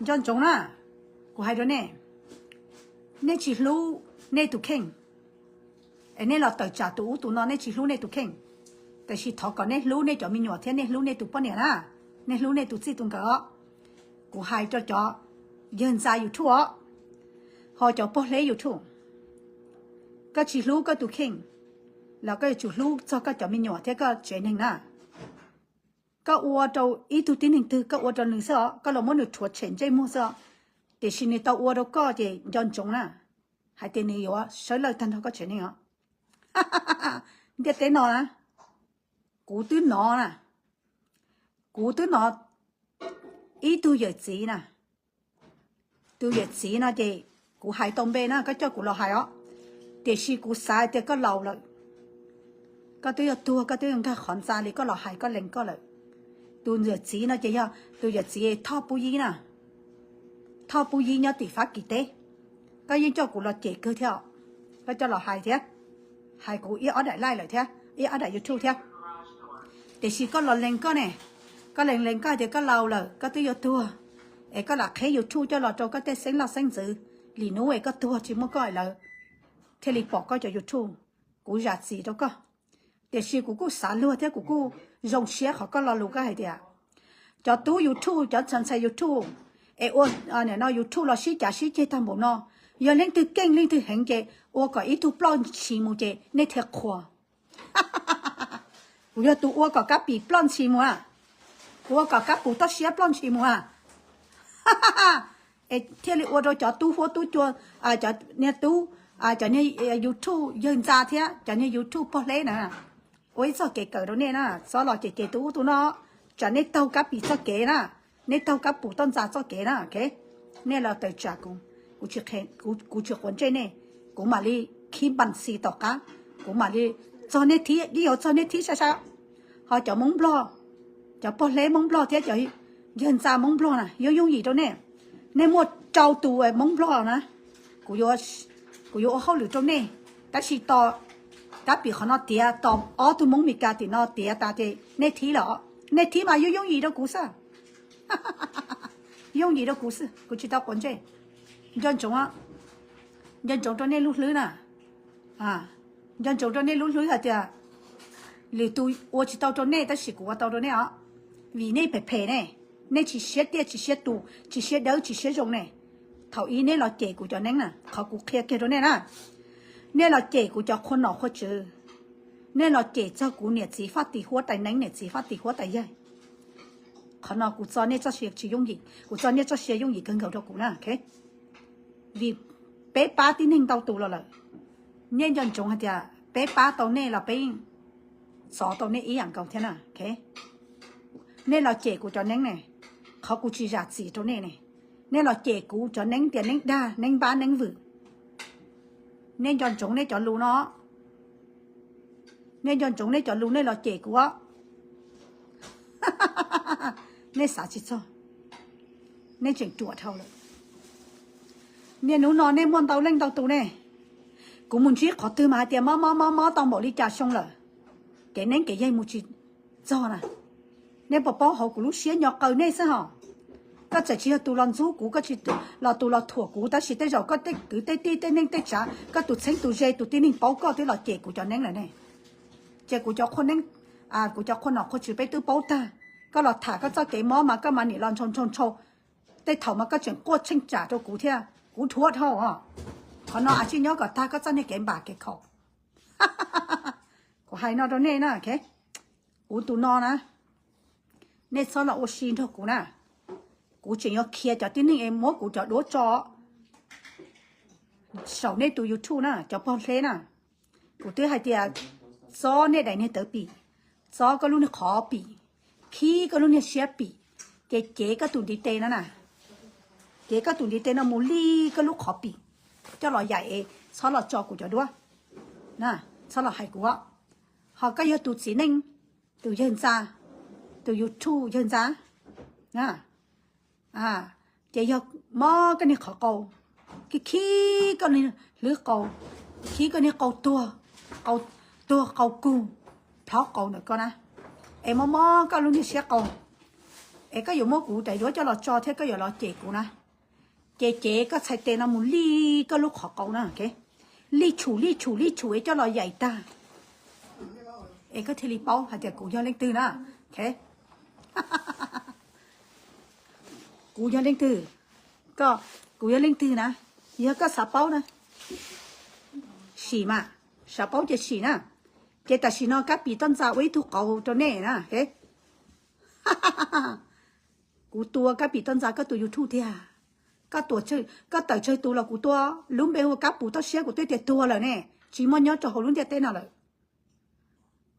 Nco ntsoov na, kuv hais rau nej, nej tsis hlub nej tus kheej, es nej los tawm tsam tus ub tus no, nej tsis hlub nej tus kheej. Tiam sis thov kom nej hlub nej cov me nyuam thiab nej hlub nej tus poj niam na, nej hlub nej tus txij tus nkawm os. Kuv hais rau cov yawg ntxa YouTube os, ho cov pog hleb YouTube, koj tsis hlub koj tus kheej los koj yuav tsum hlub txog koj cov me nyuam thiab koj tsev neeg na. Koj ua rau ib tug tib neeg twg koj ua rau nws xwb os, koj los muab nws rhuav tshem ntsej muag xwb os, tiam sis nws tau ua rau koj ces nco ntsoov na, hais tias nws yuav sawv lawj tag nrho koj tsev neeg os. Ntiaj teb no na, kuv twb hnov na, kuv twb hnov ib tug yawm txiv na, tus yawm txiv no ces kuv hais tau npe na, koj coj kuv los hais os, tiam sis kuv xav tias koj laus lawm, koj twb yuav tuag koj twb yuav nkag qhov ntxa li koj los hais koj lees koj lawm. Tus yawm txiv no ces yog tus yawm txiv Thoj Pub Yib na, Thoj Pub Yib nyob tim Fab Kis teb, koj yeej coj kuv los cem kawg thiab os, koj coj los hais thiab, hais kuv ib ob daim live lawm thiab ib ob daim YouTube thiab. Tiam sis koj los lees koj ne, koj lees lees koj hais tias koj laus lawm koj twb yuav tuag, es koj lam qheb YouTube coj los rau koj tej xeeb loj xeeb ntxwv, lwm hnub es koj tuag tsis muaj koj lawv thiaj li pom koj cov YouTube. Kuv zam txim rau koj, tiam sis kuv kuj xav luag thiab kuv kuj zoo siab qhov koj lo lus koj hais tias cov tub YouTube cov ntxhais ntxhais YouTube es ua no YouTube los sib cav sib ceg tag npaum no, yog leej twg keej leej twg heev ces ua kom ib tug ploj ntshis mus ces nej thiaj qhuas. Kuv yog tus ua kom Kab Pim ploj ntshis mus a, kuv ua kom Kab Pum toj siab ploj ntshis mus a, es thiaj li ua rau cov tub huab tub cua, cov niag tub, cov niag YouTube yawg ntxa thiab cov niag YouTube pog hleb na, ua ib txoj kev kawm rau nej na, txhob los cem cem tus ub tus no, tsam nej taug Kab Pim txoj kev na, nej taug Kab Pum toj ntxa txoj kev na. Nej los tawm tsam kuv, kuv tsis quav ntsej nej, kuv mam li khib npas xis tom qab, kuv mam li txog nej thib, yeej yuav txog nej thib sai sai. Ho cov Hmoob Nplog, cov pog hleb Hmoob Nplog thiab cov yawg ntxa Hmoob Nplog na yooj yooj yim rau nej. Nej muaj rau tus Hmoob Nplog na, kuv yuav ua hauj lwm rau nej, tab sis tos Kab Pim qhov no tiav, tos ob tug Hmoob Mes Kas tim no tiav tas ces nej thib lawm, nej thib mas yooj yooj yim rau kuv xwb. Yooj yim rau kuv xwb, kuv tsis tau quav ntsej. Nco ntsoov, nco ntsoov rau nej lub hlwb na, nco ntsoov rau nej lub hlwb hais tias Lwm tus ua tsis tau rau nej tab sis kuv ua tau rau nej os. Vim nej phem phem ne, nej tsis siab tiaj tsis siab tus, tsis siab dawb tsis siab zoo ne. Thaum ub nej los cem kuv cov neeb na, qhov kuv qhia kiag rau nej na. Nej los cem kuv cov qhua nom qhua tswv, nej los cem txog kuv niam txiv faj tim huab tais neeb niam txiv faj tim huab tais yaig. Qhov no kuv txo nej txoj sia tsis yooj yim, kuv txo nej txoj sia yooj yim kawg nkaus rau kuv na. Vim peb pab tib neeg ntau tus los lawm, nej nco ntsoov hais tias peb pab tau nej los peb txov tau nej ib yam nkaus thiab na. Nej los cem kuv cov neeb ne, qhov kuv tsis zam txim rau nej ne. Nej los cem kuv cov neeb tias neeb dag neeb npab neeb vwm. Nej nco ntsoov nej cov lus no, nej nco ntsoov nej cov lus nej los cem kuv os. Nej xav tsis txog, nej tseem ruam dhau lawm. Niaj hnub no nej muaj ntau leej ntau tus ne, kuv mus ntsib qhov twg mas hais tias mob mob mob mob tau npaum li cas xyoo lawm, kev neeb kev yaig mus tsis txog na. Nej puas paub hauv kuv lub siab nyo qaws nej xwb hos. Koj txawm tsis yog tus los ntxub kuv, koj tsis los tus los thuam kuv, tab sis tej zaum koj tej kwv tej tij tej neej tej tsav, koj tus txheeb tus ze tus tib neeg paub koj twb los cem kuv cov neeb lawm ne. Ces kuv cov qhua neeb, kuv cov qhua nom qhua tswv peb twb paub tag. Koj los tham koj txoj kev mob mas koj mas niam los ntshaus ntshaus ntshaus, tej thaum mas koj tseem quaj tsheej tsam rau kuv thiab, kuv dhuav dhau os. Qhov no a tsij nyob kom tag koj txoj niag kev npam kev khaum. Kuv hais no rau nej na, kuv tus no na, nej txhob los ua si nrog kuv na. Kuv tseem yuav khiav cov tib neeg es muab kuv cov duab tso saum nej tus YouTube na, cov pog hleb na. Kuv twb hais tias txob nej daim niag tawv pim, txob koj lub niag qhov pim, khib koj lub niag siab pim, ces cev koj tus ntiv tes no na, cev koj tus ntiv tes no mus lij koj lub qhov pim coj los yaim es txhob los tso kuv cov duab na, txhob los hais kuv. Ho koj yog tus txiv neej, tus yawg ntxa, tus YouTube yawg ntxa na, ces yog mob koj niag qhov qau, khib khib koj niag hlwb qau, khib koj niag qau tuag, qau tuag qau kug, plhob qau ntawm koj na, es mob mob koj lub niag siab qau, es koj yuav muab kuv daim duab coj los tso thiab koj yuav los cem kuv na, ces cev koj txhais tes no mus lij koj lub qhov qau na, lij tshum lij tshum lij tshum es coj los yaim tag, es koj thiaj li paub hais tias kuv yog leej twg na. Kuv yog leej twg? Koj, kuv yog leej twg na? Yog koj xav paub na, sim mas, xav paub ces sim na. Ces tam sim no Kab Pim Toj Ntxa ua ib tug qauv rau nej na. Kuv tua Kab Pim Toj Ntxa koj tus YouTube tiag. Koj tawm tsawg tus los kuv tua. Lub npe hu ua Kab Pim Toj Siab kuv twb tias tuag lawm ne, tsis muaj nyob rau hauv lub ntiaj teb no lawm.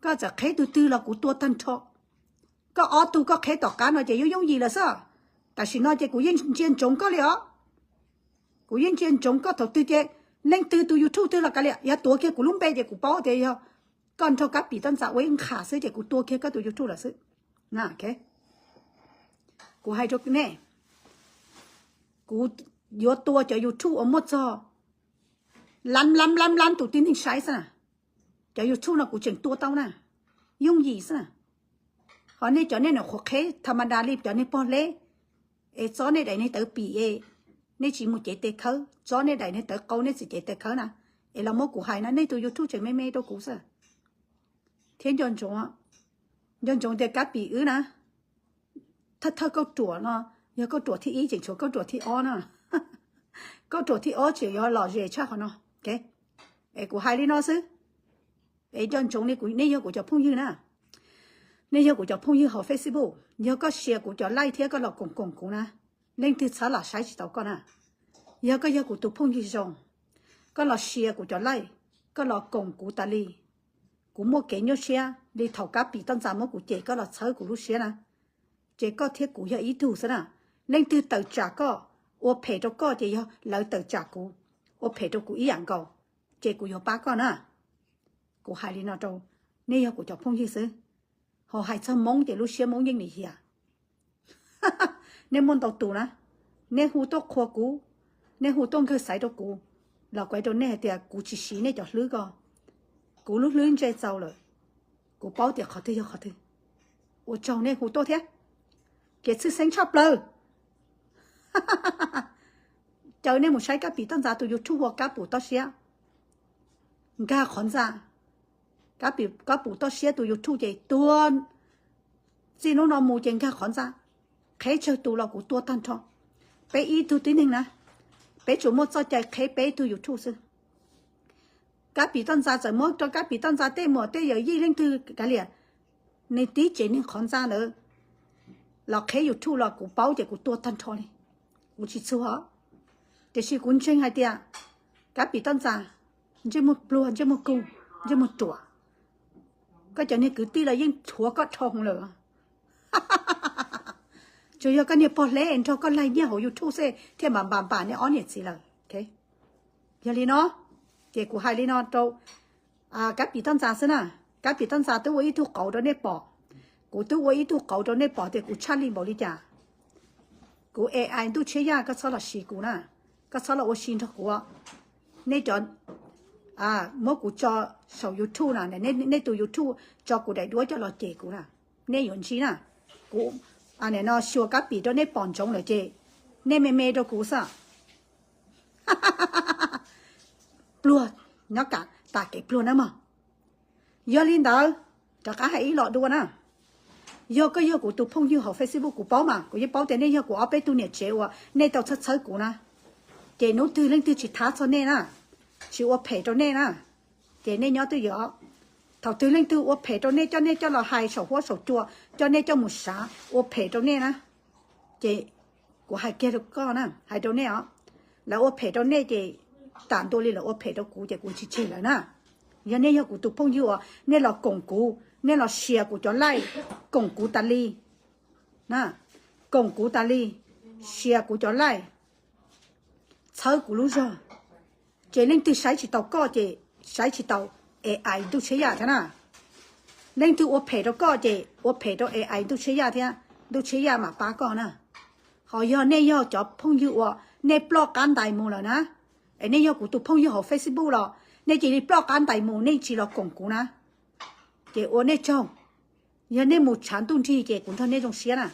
Koj txawm qheb tus twg los kuv tua tag nrho. Koj ob tug koj qheb tom qab no ces yooj yooj yim lawm xwb. Tam sim no ces kuv yeej ntsia ntsoov koj li os. Kuv yeej ntsia ntsoov koj thaum twg ces leej twg tus YouTube twg los kav liam, yog tuav kiag kuv lub npe ces kuv paub tias yog koj nrog Kab Pim Toj Ntxa ua ib nqha xwb ces kuv tua kiag koj tus YouTube lawm xwb. Kuv hais rau nej, kuv yuav tua cov YouTube uas muaj txog lab lab lab lab tus tib neeg saib xwb na. Cov YouTube no kuv tseem tua tau na, yooj yim xwb na. Ho nej cov nej nyuam qhuav qheb tha ma da li cov niag pog hleb, es txob nej daim niag tawv pim es nej tsis mus cev tes khawb, txob nej daim niag tawv qau nej tsis cev tes khawb na, es los muab kuv hais na, nej tus YouTube tseem me me rau kuv xwb. Thiab nco ntsoov, nco ntsoov tias Kab Pim wb na, thawj thawj kauj ruam no yog kauj ruam thib ib, tseem tshuav kauj ruam thib ob na. Kauj ruam thib ob tseem yuav lom zem tshaj qhov no. Es kuv hais li no xwb. Es nco ntsoov li kuv, nej yog kuv cov phooj ywg na. Nej yog kuv cov phooj ywg hauv Facebook, yog koj share kuv cov live thiab koj los koom koom kuv na, leej twg txhab lam saib tsis tau koj na. Yog koj yog kuv tus phooj ywg zoo, koj los share kuv cov live, koj los koom kuv tas li. Kuv muaj kev nyuaj siab li thaum Kab Pim Toj Ntxa muab kuv cem koj los txhawb kuv lub siab na. Ces koj thiab kuv yog ib tug xwb na. Leej twg tawm tsam koj, ua phem rau koj ces yog lawv tawm tsam kuv, ua phem rau kuv ib yam nkaus, ces kuv yuav pab koj na. Kuv hais li no rau nej yog kuv cov phooj ywg xwb. Ho hais txog Hmoob ces lub siab Hmoob yeej lim hiam. Nej muaj ntau tus na, nej hu tuaj qhuas kuv, nej hu tuaj nkawg xaiv rau kuv, los kuv hais rau nej hais tias kuv tsis siv nej cov hlwb ko. Kuv lub hlwb ntse txaus lawm, kuv paub tias qhov twg yog qhov twg. Ua tsaug nej hu tuaj thiab, kev tshwj xeeb tshaj plaws. Caw nej mus saib Kab Pim Toj Ntxa tus YouTube ua Kab Pim Toj Siab, nkag qhov ntxa. Kab Pim, Kab Pim toj siab tus YouTube ces tuag. Txij hnub no mus ces nkag qhov ntxa, qheb tsawg tus los kuv tua tag nrho. Peb ib tug tib neeg na, peb tsuas muaj txoj cai qheb peb ib tug YouTube xwb. Kab Pim toj ntxa txawm muab rau Kab Pim toj ntxa tej muam tej yawm yij leej twg kav liam, nws tib tsev neeg qhov ntxa ntawd los qheb YouTube los kuv paub ces kuv tua tag nrho li. Kuv tsis txuag, tiam sis kuv ntseeg hais tias Kab Pim toj ntxa, ntsej muag pluag, ntsej muag kug, ntsej muag ruam, koj cov niag kwv tij los yeej rhuav koj dhau lawm. Tsuas yog koj niag pog hleb nrog koj laig nyiaj hauv YouTube xwb thiaj mam npam npam nej ob niam txiv lawm. Yog li no, ces kuv hais li no rau Kab Pim toj ntxa xwb na. Kab Pim toj ntxa twb ua ib tug qauv rau nej pom, kuv twb ua ib tug qauv rau nej pom tias kuv tshaj li npaum li cas. Kuv AI ntuj tshiab yaj, koj txhob los siv kuv na, koj txhob los ua si nrog kuv. Nej cov muab kuv tso saum YouTube na, nej tus YouTube tso kuv daim duab coj los cem kuv na, nej yuav ntsib na. Kuv no xyuas Kab Pim rau nej pom ntsoov lawm ces nej me me rau kuv xwb. Pluag, nyob kam tas kev pluag na mog. Yog li ntawd, rov qab hais ib los dua na. Yog koj yog kuv tus phooj ywg hauv Facebook kuv paub mas, kuv yeej paub tias nej yog kuv ob peb tug niam tsev uas nej tau txhawb txhawb kuv na. Ces hnub twg leej twg tsis thab txog nej na, tsis ua phem rau nej na, ces nej nyob twj ywm. Thaum twg leej twg ua phem rau nej, coj nej coj los hais saum huab saum cua, coj nej coj mus sav ua phem rau nej na, ces kuv hais kiag rau koj na, hais rau nej os, lawv ua phem rau nej ces tam ntua li lawv ua phem rau kuv ces kuv tsis tseg lawv na. Yog nej yog kuv tus phooj ywg uas nej los koom kuv, nej los share kuv cov live, koom kuv tas li na, koom kuv tas li, share kuv cov live, txhawb kuv lub zog, ces leej twg saib tsis taus koj ces saib tsis taus AI ntuj tshiab yaj thiab na. Leej twg ua phem rau koj ces ua phem rau AI ntuj tshiab yaj thiab, ntuj tshiab yaj mam pab koj na. Ho yog nej yog cov phooj ywg uas nej ploj qab ntais mus lawm na, es nej yog kuv tus phooj ywg hauv Facebook los nej cia li ploj qab ntais mus, nej tsis los koom kuv na, ces ua nej tsaug. Yog nej mus tshav ntuj nrig ces kuv nrog nej zoo siab na.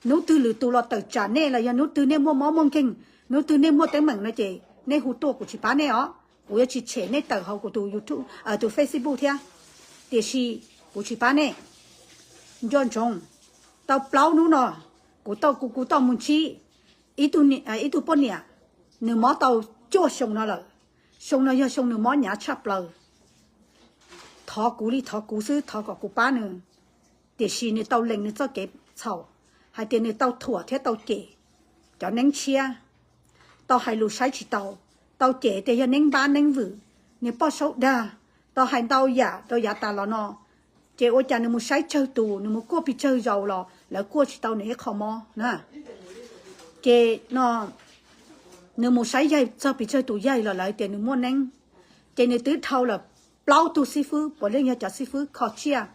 Hnub twg lwm tus los tawm tsam nej los yog hnub twg nej muaj mob muaj nkeeg, hnub twg nej muaj teeb meem no ces nej hu tuaj kuv tsis pab nej os. Kuv yuav tsis tshem nej tawm hauv kuv tus YouTube, tus Facebook thiab, tiam sis kuv tsis pab nej. Nco ntsoov, tau plaub hnub no kuv tau, kuv, kuv tau mus ntsib ib tug poj niam, nws mob tau cuaj xyoo no lawm. Xyoo no yog xyoo nws mob hnyav tshaj plaws. Thov kuv li thov kuv xwb, thov kom kuv pab nws. Tiam sis nws tau lees nws txoj kev txhaum, hais tias nws tau thuam thiab tau cem cov neeb tshiab, tau hais lus saib tsis taus, tau cem tias yog neeb npab neeb vwm, nws poj saub dag, tau hais ntau yam rau yav tas los no. Ces ua cas nws mus saib tsawg tus, nws mus kuaj pes tsawg zaus los lawv kuaj tsis tau nws ib qho mob na. Ces no nws mus saib yaig txog pes tsawg tus yaig los lawv tias nws muaj neeb. Ces nws twb dhau lawm plaub tug xib fwb, puav leej yog cov xib fwb kho tsiaj.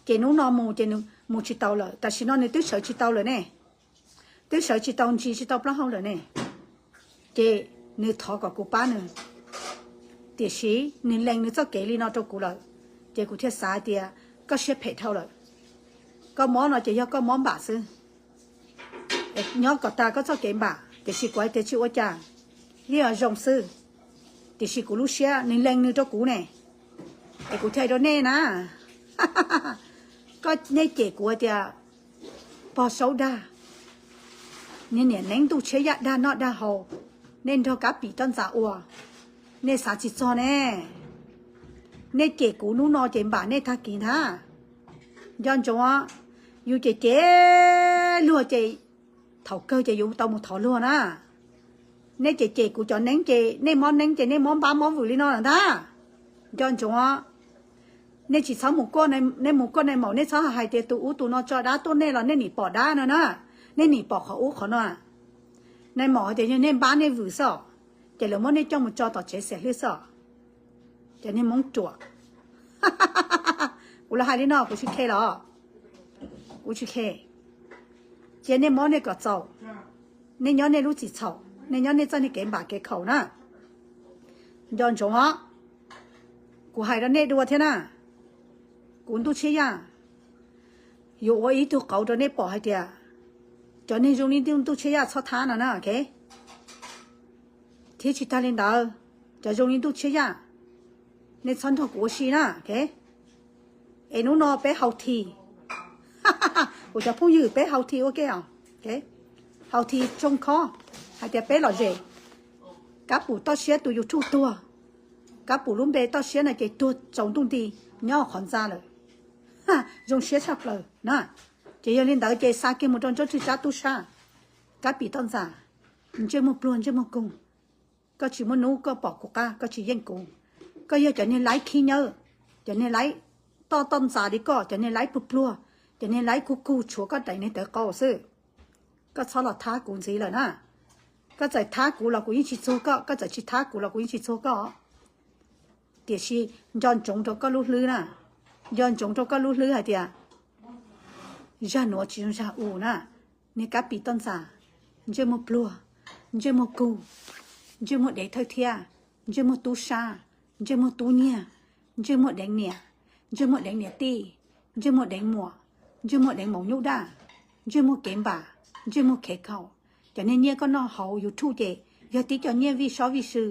Ces hnub no mus ces nws mus tsis tau lawm, tam sim no nws twb sawv tsis tau lawm ne, twb sawv tsis tau, ntsis tsis tau plaub hau lawm ne. Ces nws thov kom kuv pab nws, tiam sis nws lees nws txoj kev li no rau kuv lawm, ces kuv thiaj xav tias koj siab phem dhau lawm. Koj mob no ces yog koj mob npam xwb, nyob kom tas koj txoj kev npam, tiam sis kuv hais tias tsis ua cas, yeej zoo xwb. Tiam sis kuv lub siab nws lees nws rau kuv ne, es kuv thiaj hais rau nej na, koj, nej cem kuv hais tias pog saub dag, niag niam neeb ntuj tshiab yaj dag noj dag haus, nej nrog Kab Pim toj ntxas ua, nej xav tsis txog ne. Nej cem kuv hnub no ces npam nej tag kis ntag. Nco ntsoov, yus cem cem luag ces thaum kawg ces yus tau mus thov luag na. Nej cem cem kuv cov neeb ces nej mob neeb ces nej mob npab mob vwm li no lawm ntag. Nco ntsoov, nej tsis txhob mus kuaj, nej mus kuaj nais maum nej txhob hais tias tus ub tus no tso dab tuaj nej los nej nim pom dab no na, nej nim pom qhov ub qhov no. Nais maum hais tias yog nej npab nej vwm xwb os, ces lawv muab nej coj mus tso tom tsev xiam hlwb xwb os. Ces nej Hmoob ruam, kuv los hais li no kuv tsis khe los, kuv tsis khe. Cia nej mob nej kom txaus, nej nyob nej lub txim txhaum, nej nyob nej txoj niag kev npam kev khaum na. Nco ntsoov os, kuv hais rau nej dua thiab na, kuv ntuj tshiab yaj, yuav ua ib tug qauv rau nej pom hais tias cov neeg zoo li ntuj tshiab yaj txhob thab no na, ok. Thiab tsis tag li ntawd, cov zoo li ntuj tshiab yaj, nej txhob nrog kuv ua si na, ok. Es hnub no peb hau thi, kuv cov phooj ywg peb hau thi ua ke os. Hau thi tsoo khob hais tias peb lom zem, Kab Pum Toj Siab tus YouTube tuag, Kab Pum lub npe Toj Siab no ces tuag tsaus ntuj nti nyob qhov ntxa lawm. Zoo siab tshaj plaws na. Ces yog li ntawd ces xa kiag mus rau Ntsuab Tswb Tsab tub sab, Kab Pim Toj Ntxas, ntsej muag pluag ntsej muag koog, koj tsis muaj hnub koj pom kuv qab, koj tsis yeej kuv. Koj yog cov niag laib khib nyob, cov niag laib toj toj ntxas li koj, cov niag laib pluag pluag, cov niag laib kug kug tshuav koj daim niag tawv qau xwb. Koj txhob los thab kuv ntxiv lawm na. Koj txawm thab kuv los kuv yeej tsis txuag koj, koj txawm tsis thab kuv los kuv yeej tsis txuag koj. Tiam sis nco ntsoov rau koj lub hlwb na, nco ntsoov rau koj lub hlwb hais tias zaj nuav tsis zoo zaj u na. Niag Kab Pim Toj Ntxas, ntsej muag pluag, ntsej muag kug, ntsej muag dev thawj thiab, ntsej muag tub sab, ntsej muag tub nyiag, ntsej muag deev niam, ntsej muag deev niam tij, ntsej muag deev muam, ntsej muag deev maum nyuj daj, ntsej muag kev npam, ntsej muag kev khaum. Cov niag nyiaj koj noj hauv YouTube ces yog tib co nyiaj vij sob vij sw,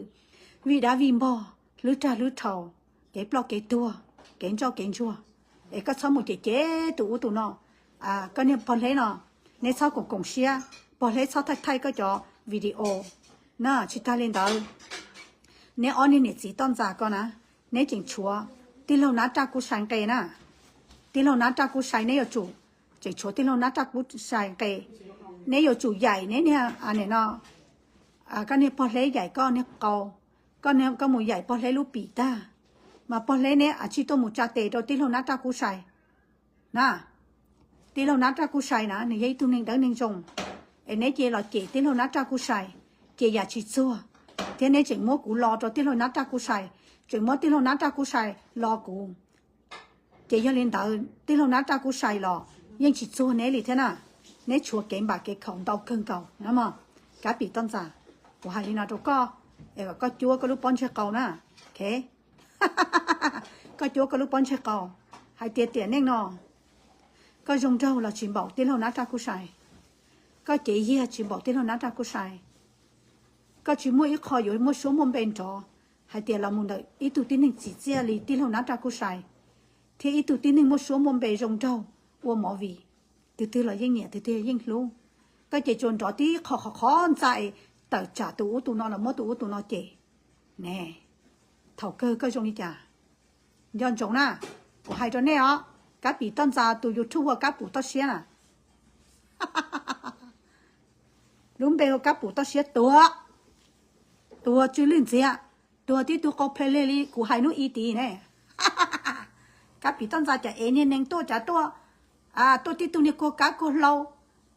vij dab vij npog, hlwb rag hlwb rhaus, kev ploj kev tuag, kev ntsoj kev ntsuag. Es koj txhob mus cem cem tus ub tus no. Koj niag pog hleb no, neb txhob koom koom siab, pog hleb txhob thaij thaij koj cov video na. Tsis tag li ntawd, neb ob niag niam txiv Toj Ntxas ko na, neb tseem tshuav tij laug Nab Raj Kub Sai nqe na. Tij laug Nab Raj Kub Sai neb yuav tsum, tseem tshuav tij laug Nab Raj Kub Sai nqe. Neb yuav tsum yaim neb niag, no, koj niag pog hleb yaim koj niag qau, koj mus yaim pog hleb lub pim tag, mas pog hleb neb a tsij tuaj mus tsa tes rau tij laug Nab Raj Kub Sai na. Tij laug Nab Raj Kub Sai na nws yog ib tug neeg dawb neeg zoo, es neb cia los cem tij laug Nab Raj Kub Sai, ces yam tsis txuag, thiab neb tseem muab kuv lo rau tij laug Nab Raj Kub Sai, tseem muab tij laug Nab Raj Kub Sai lo kuv. Ces yog li ntawd tij laug Nab Raj Kub Sai los yeej tsis txuag neb li thiab na. Neb tshuav kev npam kev khaum ntau kawg nkaus na mog. Kab Pim Toj Ntxas, kuv hais li no rau koj, es kom koj cuab koj lub pob ntseg qau na. Koj cuab koj lub pob ntseg qau hais tias tiam neej no koj zoo nraug los tsis npaum tij laug Nab Raj Kub Sai, koj cev yiag tsis npaum tij laug Nab Raj Kub Sai. Koj tsis muaj ib qho yuav muaj suab muaj npe nrov hais tias los mus ntawm ib tug tib neeg tsim txiaj li tij laug Nab Raj Kub Sai, thiab ib tug tib neeg muaj suab muaj npe zoo nraug ua movie, tus twg los yeej nyiam tus twg yeej hlub. Koj ces tsuas nrov tib qho qhov qhov ntxa es tawm tsam tus ub tus no los muab tus ub tus no cem. Ne, thaum kawg koj zoo li cas? Nco ntsoov na, kuv hais rau nej os, Kab Pim Toj Ntxas tus YouTube hu ua Kab Pum Toj Siab na. Lub npe hu Kab Pum Toj Siab tuag, tuag tsw lwj ntxiag, tuag tib tug qau ple le li kuv hais hnub i tid ne. Kab Pim Toj Ntxas cas ev niag neeg tuaj cas tuaj, tuaj tib tug niag kuag kab kuag hlau,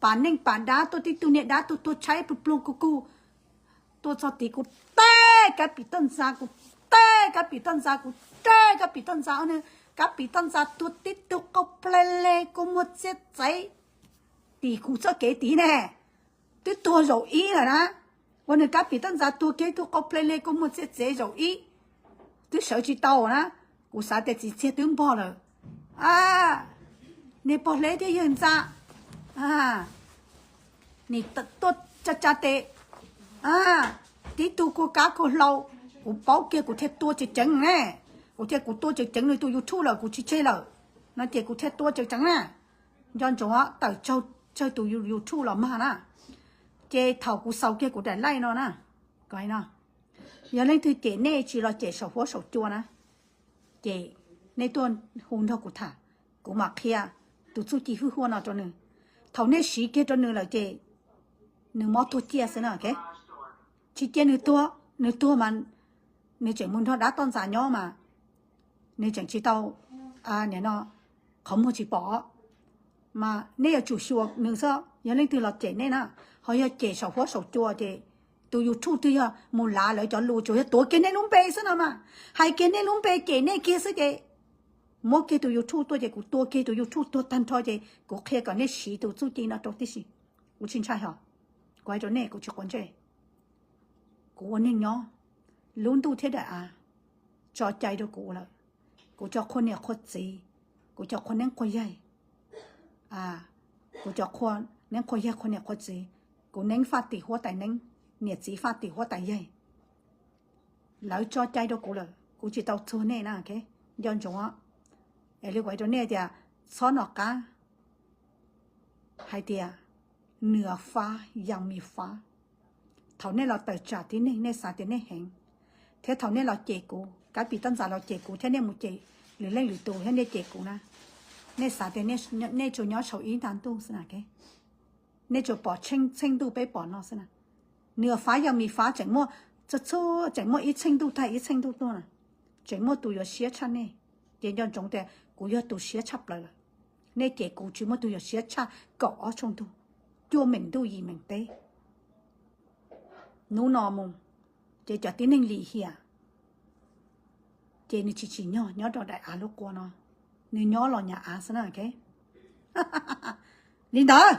pam neej pam dab, tuaj tib tug niag dab tuag tuag tshaib pluag pluag kug kug. Tuaj txog tid kuv tej Kab Pim Toj Ntxas, kuv tej Kab Pim Toj Ntxas, kuv tej Kab Pim Toj Ntxas, Kab Pim Toj Ntxas tuag tib tug qau ple le kua muag txiaj txev tim kuv txoj kev tid ne. Twb tuag zaum ib lawm na, ua nws Kab Pim Toj Ntxas tuag kiag ib tug qau ple le kua muag txiaj txev zaum ib, twb sawv tsis tau na. Kuv xav tias txiv txiag twb npog lawm. Niag pog hleb thiab yawg ntxa, nim tuaj tsa tsa tes, tib tug kuag kab kuag hlau, kuv paub kiag kuv thiaj tua tseev tseev ne. Kuv thiaj kuv tua tseev tseev nws tus YouTube lawm kuv tsis tseg lawm no ces kuv thiaj tua tseev tseev na. Nco ntsoov tawm tsawg tus YouTube los mag na, ces thaum kuv xaus kiag kuv daim laij no na, yog leej twg cem nej tsis los cem saum huab saum cua na, ces nej tuaj hu nrog kuv tham, kuv mam qhia tus txuj ci hwj huaj no rau nws. Thaum nej siv kiag rau nws lawm ces nws mob tuag ciaj xwb na. Tsis cia nws tuag, nws tuag mas nws tseem mus nrog dab toj ntxas nyob mas nws tseem tsis tau, nim no qhov muag tsis pom. Mas nej yuav tsum xyuas nws xwb, yog leej twg los cem nej na, ho yog cem saum huab saum cua ces tus YouTube twg yog mus lav lawv cov lus tsuas yog tuav kiag nej lub npe xwb no mas, hais kiag nej lub npe cem nej kiag xwb ces muab kiag tus YouTube tuaj ces kuv tua kiag tus YouTube tuag tag nrho ces kuv qhia kom nej siv tus txuj ci no rau tib si. Kuv tsis ntshai hos, kuv hais rau nej kuv tsis quav ntsej. Kuv ua neeg nyob, lub ntuj thiab daim av tso cai rau kuv lawm. Kuv cov qhua niam qhua txiv, kuv cov qhua neeb qhua yaig, kuv cov qhua neeb qhua yaig qhua niam qhua txiv, kuv neeb faj tim huab tais neeb, niam txiv faj tim huab tais yaig, lawv tso cai rau kuv lawm, kuv tsis tau txuag nej na. Nco ntsoov, Es li kuv hais rau nej tias txhob nco qab hais tias เหนือฟ้ายังมีฟ้า. Thaum nej los tawm tsam tib neeg nej xav tias nej heev, thiab thaum nej los cem kuv, Kab Pis Toj Ntxas los cem kuv thiab nej mus cem lwm leej lwm tus thiab nej cem kuv na, nej xav tias nej tsuas nyob saum ib nta ntuj xwb na. Nej tsuas pom txheej ntuj peb pom no xwb na. เหนือฟ้ายังมีฟ้า tseem muaj, txhua txhua tseem muaj ib txheej ntuj tag ib txheej ntuj tuaj na. Tseem muaj tus yuav siab tshaj nej. Ces nco ntsoov tias kuv yog tus siab tshaj plaws lawm. Nej cem kuv tsis muaj tus yuav siab tshaj kaum ob tshooj ntuj, cuaj meem ntuj yim meem teb. Hnub no mus ces cov tib neeg lim hiam ces nws tsis tsim nyog nyob rau daim av lub qua no, nws nyob los nyuam av xwb na. Li ntawd.